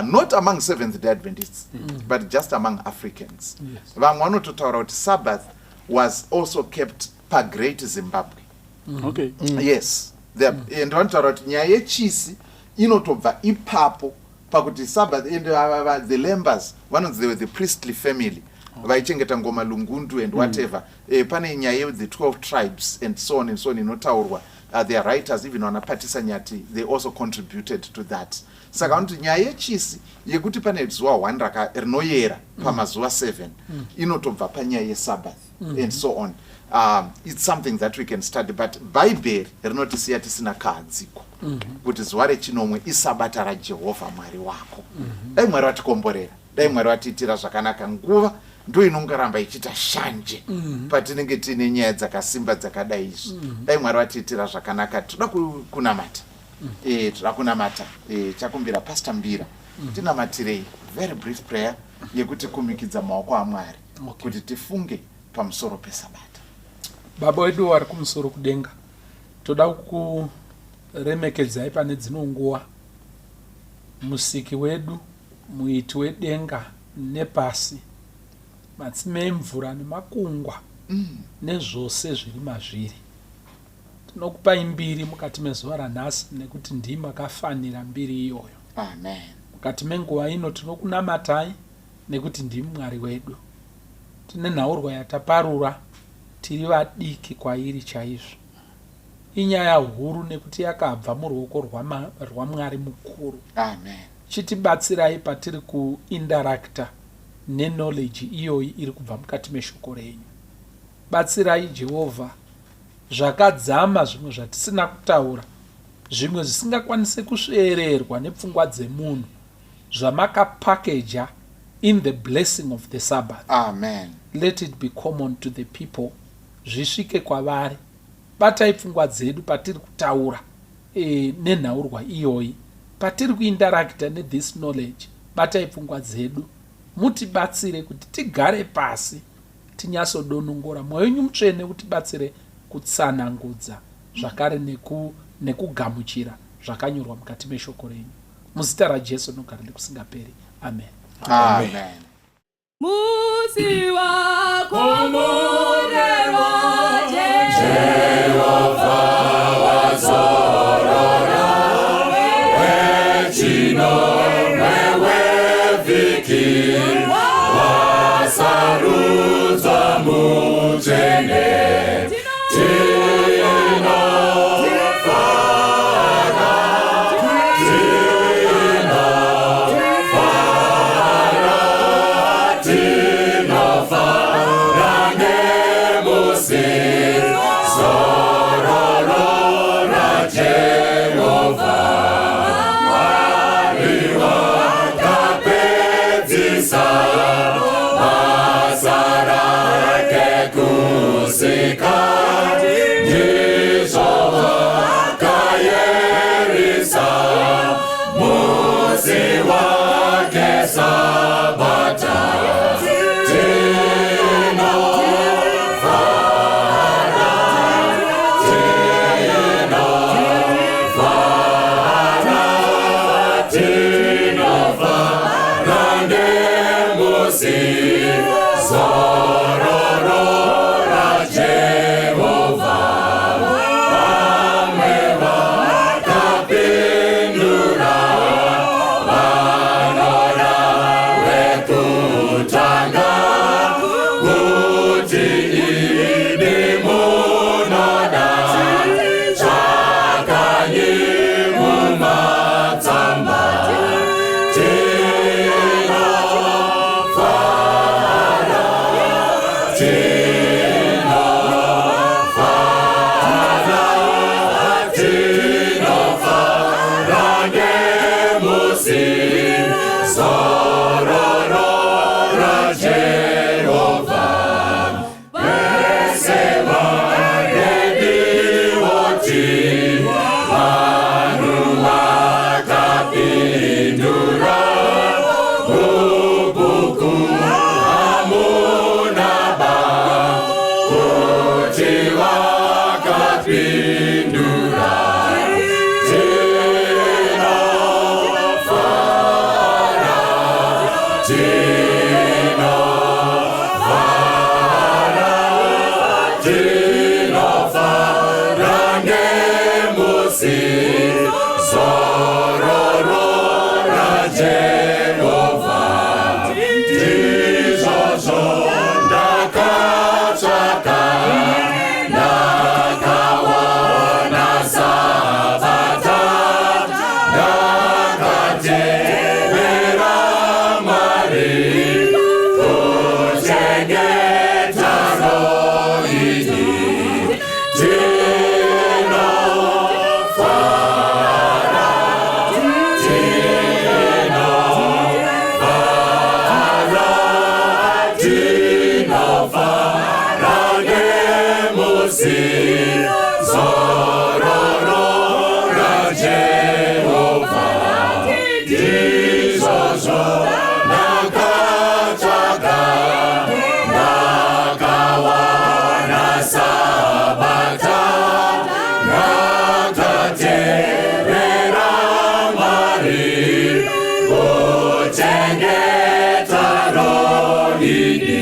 [SPEAKER 2] Not among Seventh Day Adventists, but just among Africans. Vamwe vanototaura kuti Sabbath was also kept paGreat Zimbabwe. Yes. And vanotaura kuti nyaya yechisi inotobva ipapo, pakuti Sabbath and the Lembas vanonzi they were the priestly family vaichengeta ngoma, lungundu and whatever. Pane nyaya yethe 12 tribes and so on and so on inotaurwa. Their writers, even vanaPathisa Nyathi, they also contributed to that. Saka vanoti nyaya yechisi yekuti pane zuva 1 rinoyera pamazuva 7 inotobva panyaya yeSabbath and so on. It's something that we can study, but Bhaibheri rinotisiya tisina kahadziko kuti zuva rechinomwe isabata raJehovha Mwari wako. Dai Mwari vatikomborera, dai Mwari vatiitira zvakanaka. Nguva ndo inongoramba ichiita shanje patinenge tiine nyaya dzakasimba dzakadai izvi. Dai Mwari vatiitira zvakanaka. Toda kunamata. Toda kunamata. Chakumbira Pastor Mbira, tinamatirei, very brief prayer yekuti kumikidza maoko aMwari kuti tifunge pamusoro pesabata.
[SPEAKER 3] Baba wedu vari kumusoro kudenga, toda kukuremekedzai pane dzino nguva, Musiki wedu, Muiti wedenga nepasi, matsime emvura nemakungwa nezvose zviri mazviri. Tinokupai mbiri mukati mezuva ranhasi nekuti ndii makafanira mbiri iyoyo.
[SPEAKER 2] Amen.
[SPEAKER 3] Mukati menguva ino tinokunamatai nekuti ndimi Mwari wedu. Tine nhaurwa yataparura, tiri vadiki kwairi chaizvo. Inyaya huru nekuti yakabva muruoko rwaMwari mukuru.
[SPEAKER 2] Amen.
[SPEAKER 3] Chitibatsirai patiri kuinteracta neknowledge iyoyi iri kubva mukati meshoko renyu. Batsirai, Jehovha, zvakadzama zvimwe zvatisina kutaura, zvimwe zvisingakwanisi kusveererwa nepfungwa dzemunhu, zvamakapakeja in the blessing of the Sabbath.
[SPEAKER 2] Amen.
[SPEAKER 3] Let it be common to the people, zvisvike kwavari. Batai pfungwa dzedu patiri kutaura nenhaurwa iyoyi, patiri kuinteracta nethis knowledge. Batai pfungwa dzedu, mutibatsire kuti tigare pasi tinyatsodonongora. Mwoyo wenyu mutsvene utibatsire kutsanangudza zvakare nekugamuchira zvakanyorwa mukati meshoko renyu. Muzita raJesu nogara nekusingaperi, amen.
[SPEAKER 2] Amen.
[SPEAKER 1] Musi wakomborerwa Jehovha wazorora wechinomwe wevhiki, wasarudzwa mutsvene. Tinofara, tinofara, tinofara nemusi zororo raJehovha. Mwari wakapedzisa basa rake kusika, ndizvo vakayerisa musi wake sabata. Tinofara, tinofara, tinofara nemusi zororo raJehovha. Vamwe vakapindura vanora wekutanga kuti ini munoda tsvakanyi mumatsamba. Tinofara, tinofara, tinofara nemusi zororo raJehovha. Vese varediwoti vanhu vakapindura mubhuku hamuna ba kuti. Tinofara nemusi zororo raJehovha. Ndizvozvo ndakatsvaka, ndakawana Sabata, ndakatevera Mwari kuchengeta roidi. Tinofara, tinofara, tinofara nemusi zororo raJehovha. Ndizvozvo ndakatsvaka, ndakawana Sabata, ndakatevera Mwari kuchengeta roidi.